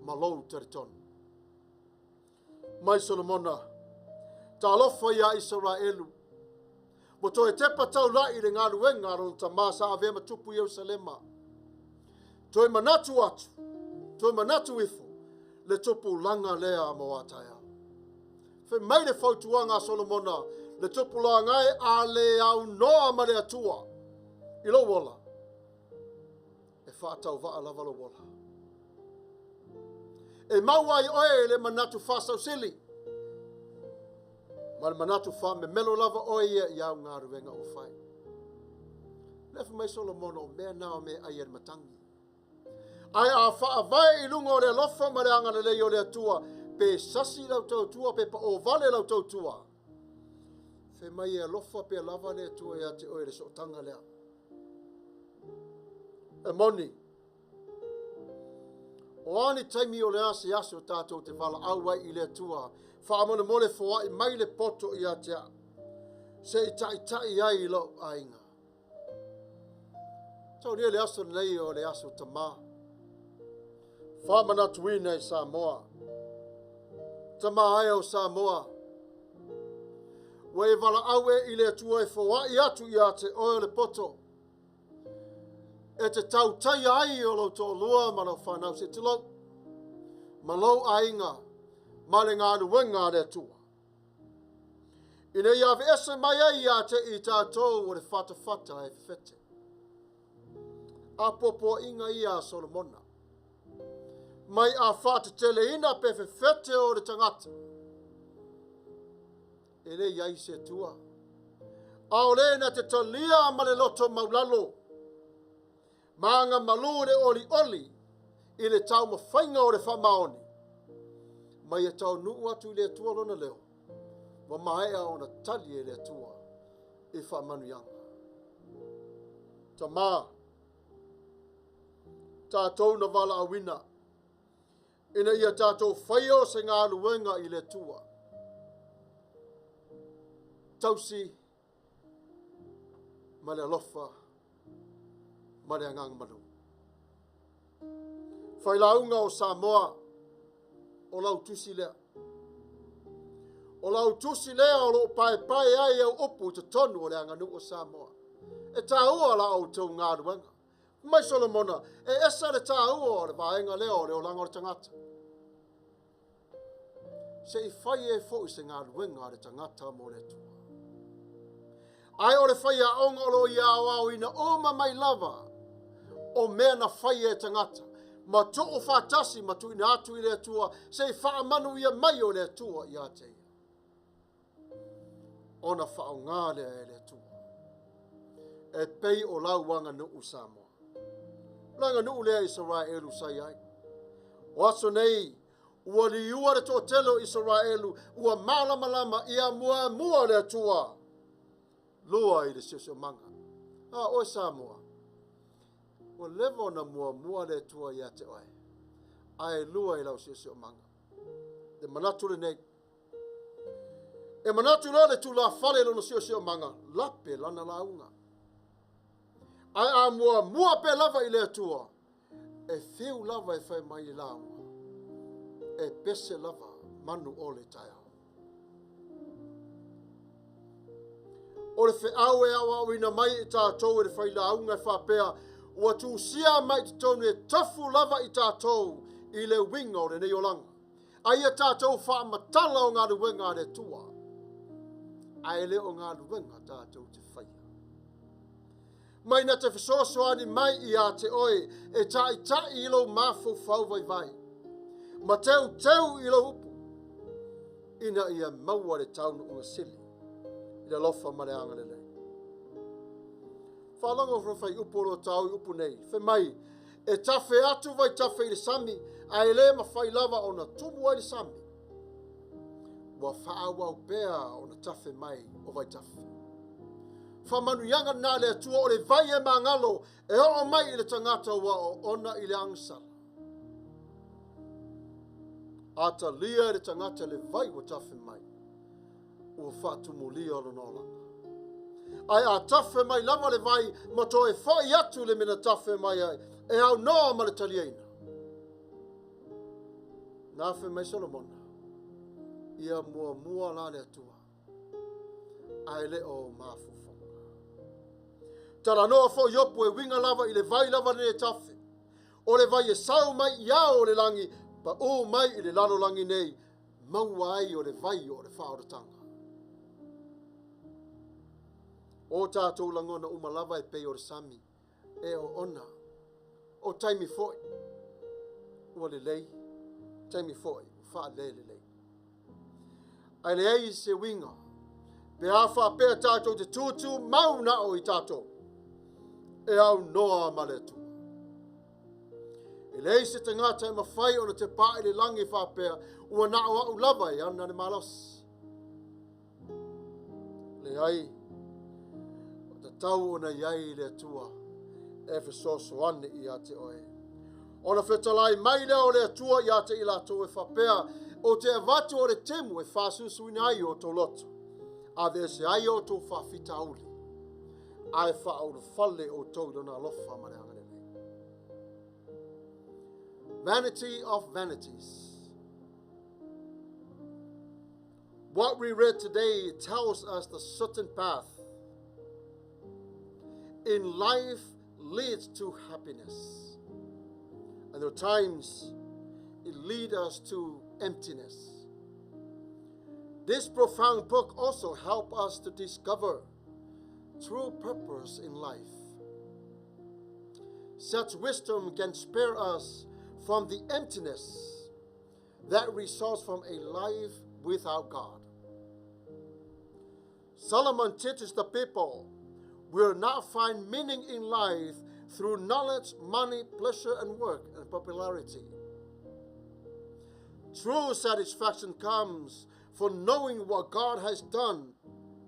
ma lou talitonu. Mai Solomona, talofa iā Isaraelu, ua toe tepa taula'i i le galuega a lona tamā sa avea ma tupu i Ierusalema. Toe manatu atu, toe manatu ifo, le tupulaga lea mo a taeao. Fai mai le fautuaga a Solomona, le tupulaga e, a le aunoa ma le Atua i lou ola, e faatauvaa lava lou ola. E maua ai oe le manatu faasausili ma le manatu faamemelo lava oe ia i au galuega ua fai. Lea fai mai Solomona o mea na o mea ai e le matagi. Ae a faavae i luga o le alofa ma le agalelei o le Atua, pe sasi lau tautua, pe paovale lau tautua, fai mai e alofa pea lava le Atua ia te oe i le sootaga lea. E moni, o a ni taimi o le a se aso tatou te valaau ai i le Atua, faamolemole foai mai le poto ia te au, se i taitai ai i lou aiga. Taulia le aso lenei o le aso tamā. Faamanatuina i Samoa. Tamā ae o Samoa. Ua e valaau e i le Atua e foai atu ia te oe o le poto. E te tautaia ai o lou toalua ma lau fanau se tulou. Ma lou aiga ma le galuega a le Atua. Ina ia aveese mai ai ia te i tatou o le fatafata e fefete. Apoapoaiga ia a Solomona. Mai a faateteleina pe fefete o le tagata. E le i ai se Atua. A o le na te talia ma le loto maulalo. Ma agamalu le olioli i le taumafaiga o le faamaoni. Ma ia taunuu atu i le Atua lona leo. Ua maea ona tali e le Atua i faamanuiaga. Tamā, tatou na valaauina, ina ia tatou faia o se galuega i le Atua. Tausi ma le alofa ma le agaga malu. Failauga o Samoa, o lau tusi lea. O lau tusi lea o loo paepae ai au upu i totonu o le aganuu o Samoa. E taua la outou galuega. Mai Solomona, e ese le taua o le vaega lea o le olaga o le tagata. Se i fai e foi se galuega a le tagata mo le Atua. Ae o le faiaoga o lo o ia aoaoina uma mai lava o mea na faia e tagata, ma tuu faatasi ma tuuina atu i le Atua, se i faamanuia mai o le Atua ia te ia. Ona faaaoga lea e le Atua. E pei o lau aganuu Samoa. O le aganuu lea Isaraelu sa i ai. O aso nei, ua liua le toatele o Isaraelu, ua malamalama ia muamua le Atua. Lua i le siosiomaga. A oe Samoa, ua leva ona muamua le Atua ia te oe, ae lua i lau siosiomaga. Le manatu lenei. E manatu loa le tulafale i lona siosiomaga, lape lana lauga. Ae a muamua pea lava i le Atua, e fiu lava e fai mai i lauga, e pese lava manu o le taeao. O le feau e aoaoina mai i tatou e le failauga e faapea, ua tusia mai i totonu e tofu lava i tatou i le uiga o lenei olaga. A ia tatou faamatala o galuega a le Atua, ae le o galuega tatou te faia. Mai na te fesoasoani mai ia te oe e taitai i lou mafaufau vaivai, ma teuteu i lou upu, ina ia maua le taunuuga sili i le alofa ma le agalelei. Faalogo fai upu o lo tau i upu nei, fai mai, e tafe atu vaitafe i le sami, ae le mafai lava ona tumu ai le sami. Ua faaauau pea ona tafe mai o vaitafe. Faamanuiaga na le Atua o le vai e magalo e oo mai i le tagata ua oona i le agasala. A talia e le tagata le vai ua tafe mai, ua faatumulia lona olaga. Ae a tafe mai lava le vai ma toe foi atu le mea na tafe mai ai, e aunoa ma le taliaina. Na fai mai Solomona, Ia muamua la le Atua, ae le o mafaufauga. Talanoa foi Iopu e uiga lava i le vai lava lenei e tafe. O le vai e sau mai i ao o le lagi, paū mai i le lalolagi nei, maua ai o le vai o le faaolataga. O tatou lagona uma lava e pei o le sami, e oona. O taimi foi, ua lelei, taimi foi, ua faalelelei. Ae leai se uiga, pe a faapea tatou te tutumau na o i tatou, e aunoa ma le Atua. E leai se tagata e mafai ona tepā i le lagi faapea, ua na o au lava e ana le malosi. Leai, ua tatau ona i ai le Atua e fesoasoani ia te oe. Ona fetalai mai lea o le Atua ia te i latou e faapea, Ou te avatu o le temu e faasusuina ai o outou loto, aveese ai o outou faafitauli, ae faaulufale outou i lona alofa ma le agalelei. Vanity of vanities. What we read today tells us the certain path in life leads to happiness. And there are times it leads us to emptiness. This profound book also helps us to discover true purpose in life. Such wisdom can spare us from the emptiness that results from a life without God. Solomon teaches the people will not find meaning in life through knowledge, money, pleasure, and work and popularity. True satisfaction comes from knowing what God has done,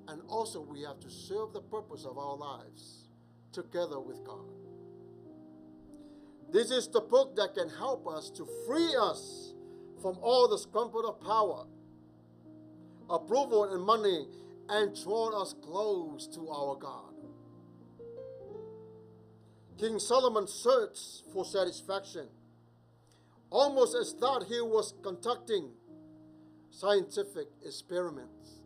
and also we have to serve the purpose of our lives together with God. This is the book that can help us to free us from all the scramble of power, approval, and money, and draw us close to our God. King Solomon searched for satisfaction, almost as though he was conducting scientific experiments.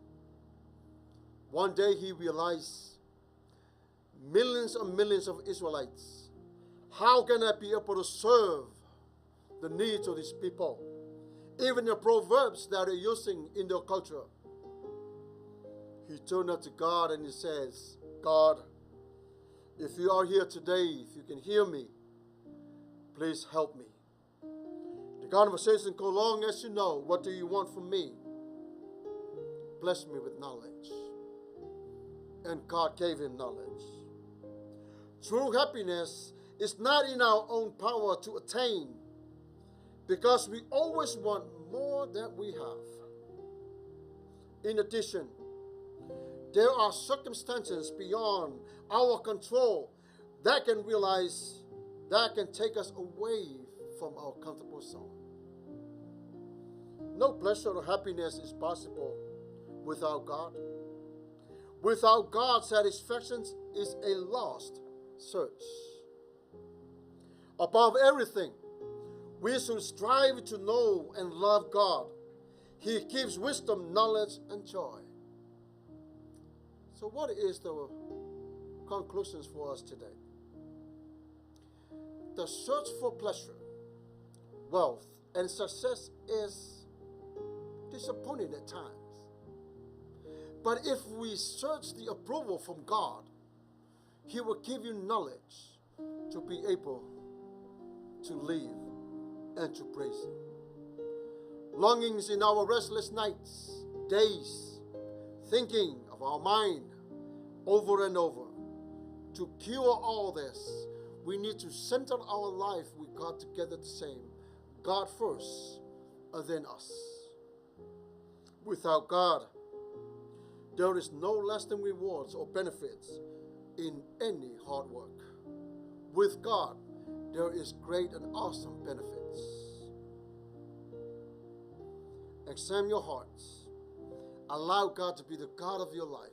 One day he realized millions and millions of Israelites, how can I be able to serve the needs of these people? Even the proverbs that are using in their culture. He turned up to God and he says, God, if you are here today, if you can hear me, please help me. The conversation go long as you know. What do you want from me? Bless me with knowledge. And God gave him knowledge. True happiness is not in our own power to attain, because we always want more than we have. In addition, there are circumstances beyond our control that can realize, that can take us away from our comfortable zone. No pleasure or happiness is possible without God. Without God, satisfaction is a lost search. Above everything, we should strive to know and love God. He gives wisdom, knowledge, and joy. So what is the conclusions for us today? The search for pleasure, wealth, and success is disappointing at times. But if we search the approval from God, He will give you knowledge to be able to live and to praise Him. Longings in our restless nights, days, thinking of our mind over and over. To cure all this, we need to center our life with God together the same. God first, and then us. Without God, there is no lasting rewards or benefits in any hard work. With God, there is great and awesome benefits. Examine your hearts. Allow God to be the God of your life.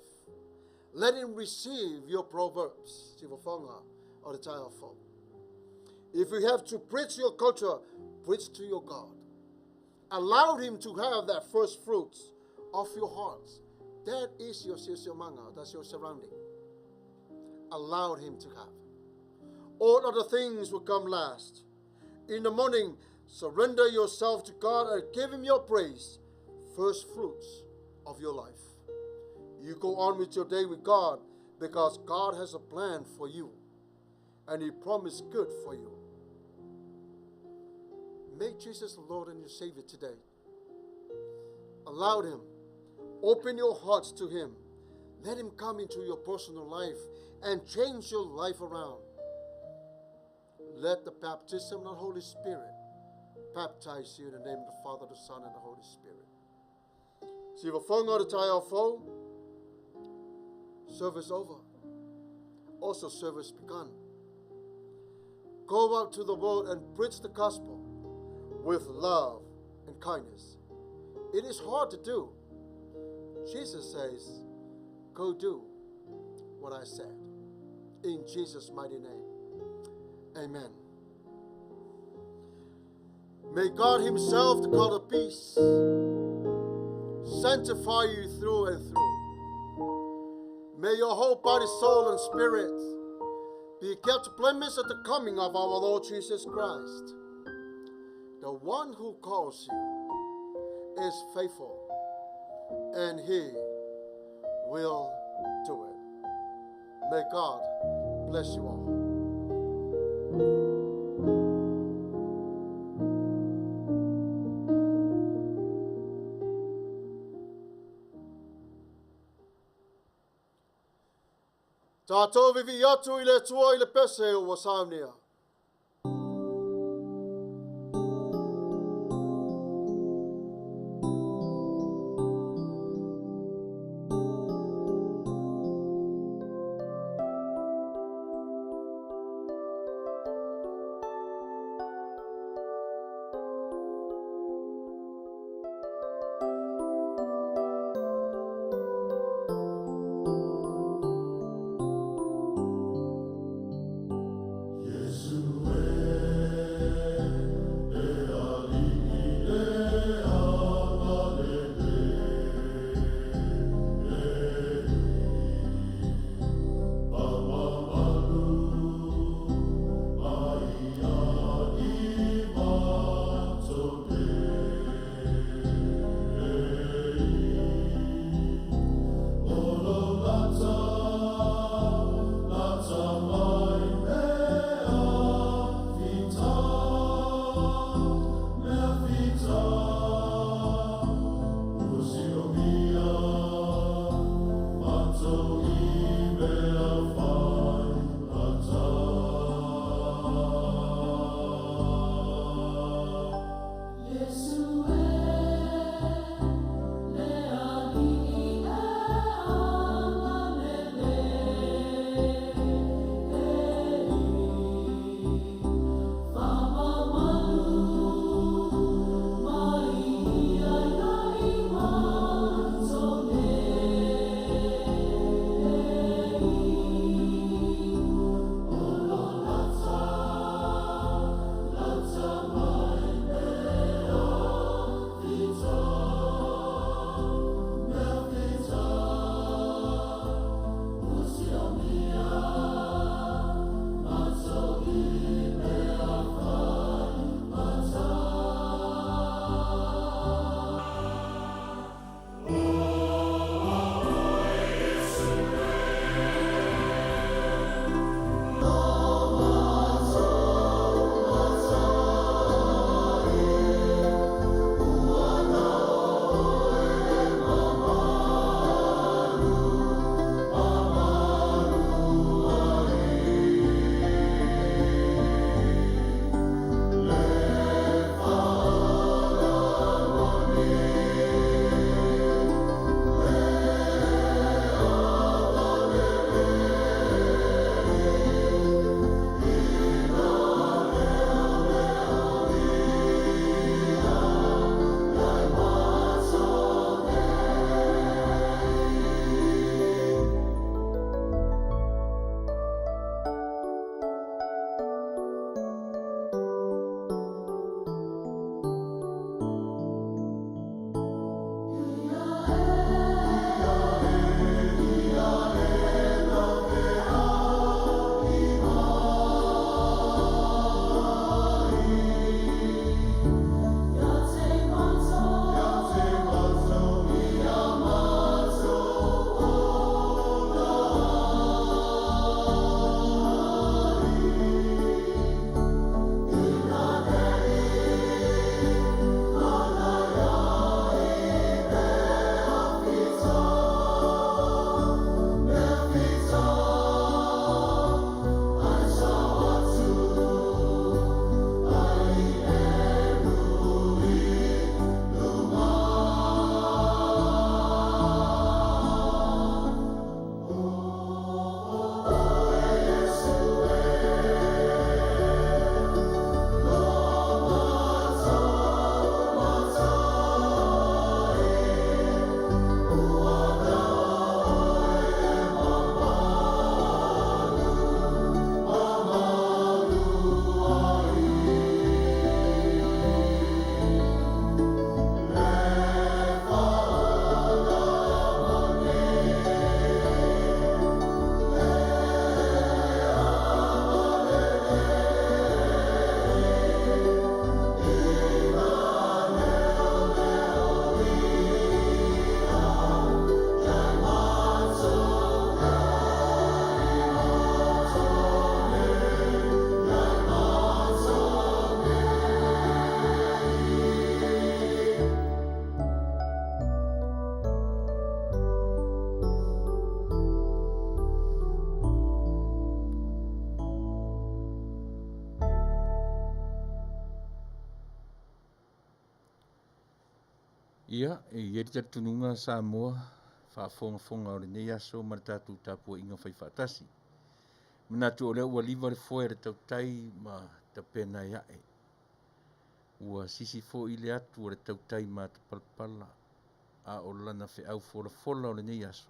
Let Him receive your proverbs. If you have to preach your culture, preach to your God. Allowed him to have that first fruits of your hearts. That is your siosiomaga, that's your surrounding. Allowed him to have. All other things will come last. In the morning, surrender yourself to God and give him your praise, first fruits of your life. You go on with your day with God because God has a plan for you and he promised good for you. Make Jesus Lord and your Savior today. Allow him. Open your hearts to him. Let him come into your personal life and change your life around. Let the baptism of the Holy Spirit baptize you in the name of the Father, the Son, and the Holy Spirit. Siva fonga te tai fou. Service over. Also service begun. Go out to the world and preach the gospel with love and kindness. It is hard to do. Jesus says, go do what I said. In Jesus' mighty name. Amen. May God himself, the God of peace, sanctify you through and through. May your whole body, soul, and spirit be kept blameless at the coming of our Lord Jesus Christ. The one who calls you is faithful, and he will do it. May God bless you all. Tātou vivi atu i le tua i le pese o Wasamnia. Ia, e i ai le talitonuga Samoa, faafogafoga o lenei aso ma le tatou tapuaiga faifaatasi. Manatu o lea ua liva le foe a le tautai ma tapena e ae. Ua sisi foi le atu a le tautai matapalapala, a o lana feau folafola o lenei aso,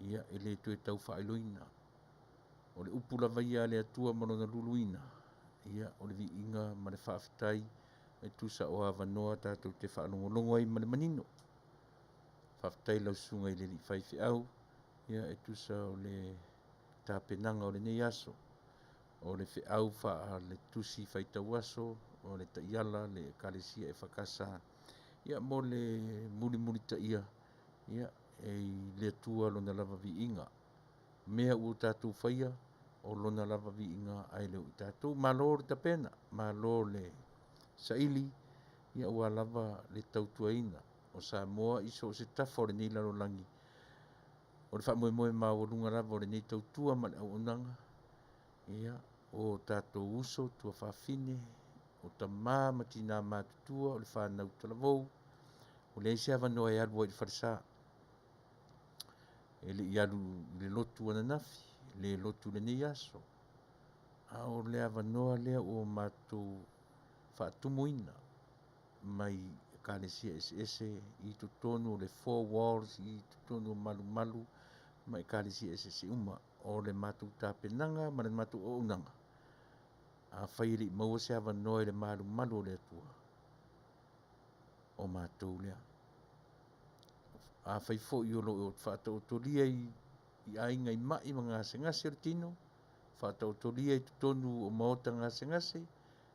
ia e le toe tau faailoina. O le upu lava ia a le Atua ma lona luluina, ia o le viiga ma le faafetai e tusa o avanoa tatou te faalogologo ai ma le manino. Faafetai i lau susuga i le alii faifeau, ia e tusa o le tapenaga o lenei aso, o le feau faale-tusi faitau aso, o le taiala le Ekalesia EFKS, ia mo le mulimulitaia, ia e i le Atua lona lava viiga. Mea ua tatou faia, o lona lava viiga ae le o i tatou. Malo le tapena, malo le saili, ia aua lava le tautuaina o Samoa i so o se tafa o lenei lalolagi. O le faamoemoe maualuga lava o lenei tautua ma le auaunaga, ia, o tatou uso, tuafafine, o tama ma tina matutua, o le fanau talavou, ua leai se avanoa e alu ai i le falesa. E le i alu i le lotu ananafi, le lotu i lenei aso, a o le avanoa lea ua matou faatumuina mai Ekalesia eseese i totonu o le Four Walls, i totonu o Malumalu ma Ekalesia eseese uma. O le matou tapenaga ma le matou auaunaga, afai e le i maua se avanoa i le malumalu o le Atua, o matou lea. Afai foi o lo o faataotolia i aiga i mai ma gasegase o le tino, faataotolia i totonu o maota gasegase,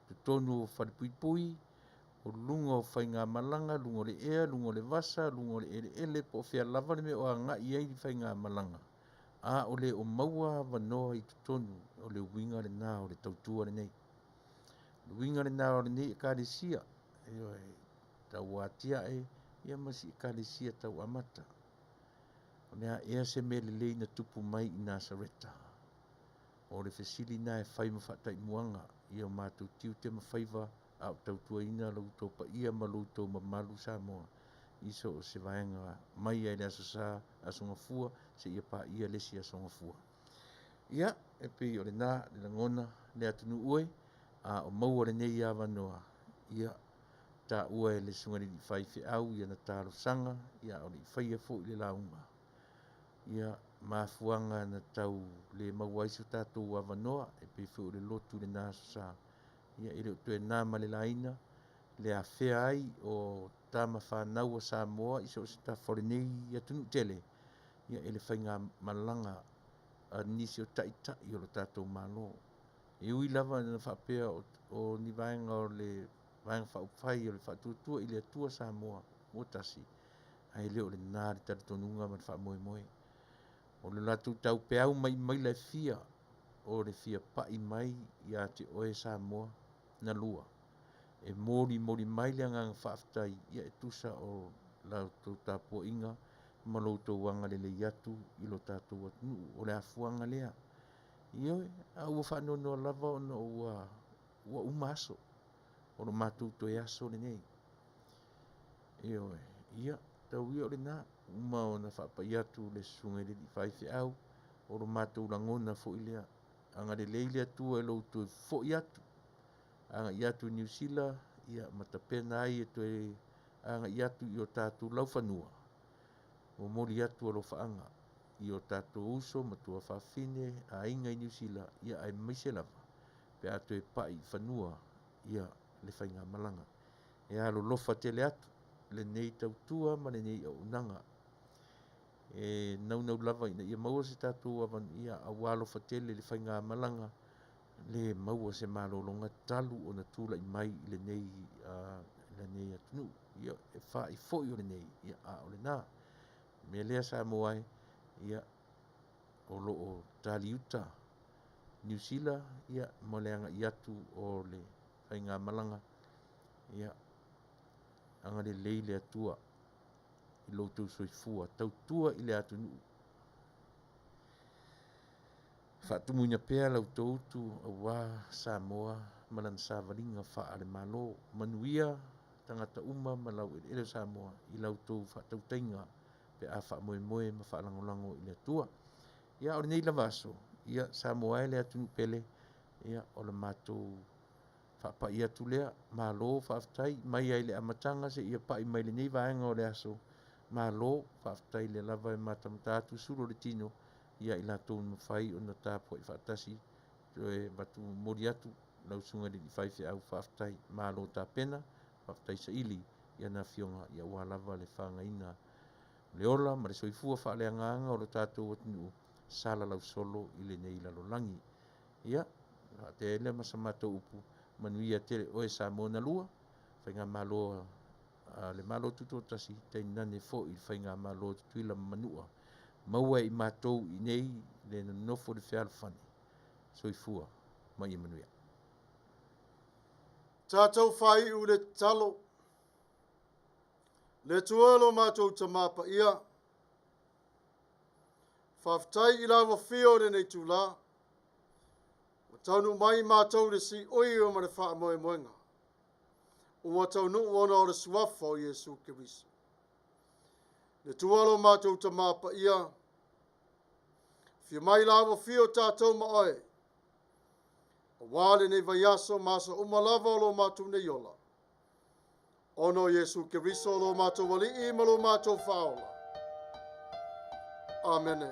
totonu o falepuipui, o luga o faigamalaga, luga o le ea, luga o le vasa, luga o le eleele, po o fea lava le mea o agai i ai le faigamalaga, a o le o maua avanoa i totonu, o le uiga lena o le tautua lenei. O le uiga lena o lenei Ekalesia, ioe, tauatiae ia ma si Ekalesia tau amata. O le a ea se mea lelei na tupu mai i Nasareta? O le fesili lena e fai ma faataimuaga i o matou tiute ma faiva a o tautuaina lo outou paia ma lo outou mamalu Samoa i so o se vaega mai lava i le Aso Sa, Aso Gafua, seia paia le isi Aso Gafua. Ia, e pei o lena le lagona le atunuu e, a o maua lenei avanoa, ia, taua e le Susuga i le Alii Faifeau i ana talosaga, ia a o le i faia foi le lauga, ia, mafuaaga na tau le maua ai so tatou avanoa, e pei foi o le lotu i lena Aso Sa, ia e le o toe na ma le laina le afea ai o tama fanau a Samoa i so o se tafa o lenei atunuu tele, ia, i le faigamalaga a nisi o taitai o le tatou Malo. E ui lava ina faapea o ni vaega o le Vaega Faaupufai o le Faatuatua i le Atua Samoa ua Tasi, ae le o lena le talitonuga ma le faamoemoe. O le latou taupeau mai maila e fia, o le fia pai mai ia te oe Samoa na lua, e molimoli mai le agaga faafetai, ia e tusa o la outou tapuaiga ma lo outou agalelei atu i lo tatou atunuu. O le afuaga lea. Ioe, a ua faanoanoa lava ona ua uma aso. O lo matou toe aso lenei. Ioe, ia, tau ia o lena, uma ona faapai atu le susuga i le alii faifeau, o lo matou lagona foi lea. Agalelei le Atua i lou toe foi atu, agai atu i Niu Sila, ia, ma tapena ai e toe agai atu i o tatou laufanua, momoli atu alofaaga i o tatou uso ma tuafafine, aiga i Niu Sila, ia aemaise lava pe a toe pai i fanua ia le faigamalaga. E alolofa tele atu lenei tautua ma lenei auaunaga. E naunau lava ina ia maua se tatou avanoa, ia ua alofa tele i le faigamalaga, le maua se malologa talu ona tulai mai i lenei, lenei atunuu. Ia, e fa'i foi o lenei, ia, a o lena. O le mea lea Samoa e, ia, o lo o taliuta Niu Sila, ia, ma le agai atu o le faigamalaga, ia, agalelei le Atua i lo outou soifua, tautua i le atunuu. Faatumuina pea la outou utu aua Samoa ma lana savaliga faale-Malo. Manuia. tagata uma ma laueleele o Samoa i la outou faatautaiga pe a faamoemoe ma faalagolago i le Atua. Ia, o lenei lava aso, ia, Samoa e le atunuu pele, ia, o le matou faapai atu lea, malo faafetai mai lava i le amataga seia pai mai lenei vaega o le aso, malo faafetai lea lava e matamata atu sulu o le tino ia i latou na mafai ona tapuai faatasi toe avatu momoli atu lau susuga i le alii faifeau faafetai malo tapena faafetai saili i ana afioga ia aua lava le fagaina o le ola ma le soifua faaleagaga o lo tatou atunuu salalau solo i lenei lalolagi. Ia, faatea ai lea ma sa matou upu, manuia tele oe Samoa na lua, Faigamalo a le Malo Tutoatasi, tainane foi le Faigamalo a Tutuila ma Manua, maua e i matou i inei le nonofo i le fealofani. Soifua ma ia manuia. Tatou faaiu le tatalo. Le Atua lo matou Tama Paia, faafetai i lau afio i lenei itula, ua taunuu mai matou i le siui ma le faamoemoega, ua taunuu ona o le suafa o Iesu Keriso. Le Atua lo matou Tama Paia, afio mai lau afio tatou ma oe, aua lenei vaiaso ma aso uma lava o lo matou nei ola, ona o Iesu Keriso lo matou Alii ma lo matou Faaola. Amene.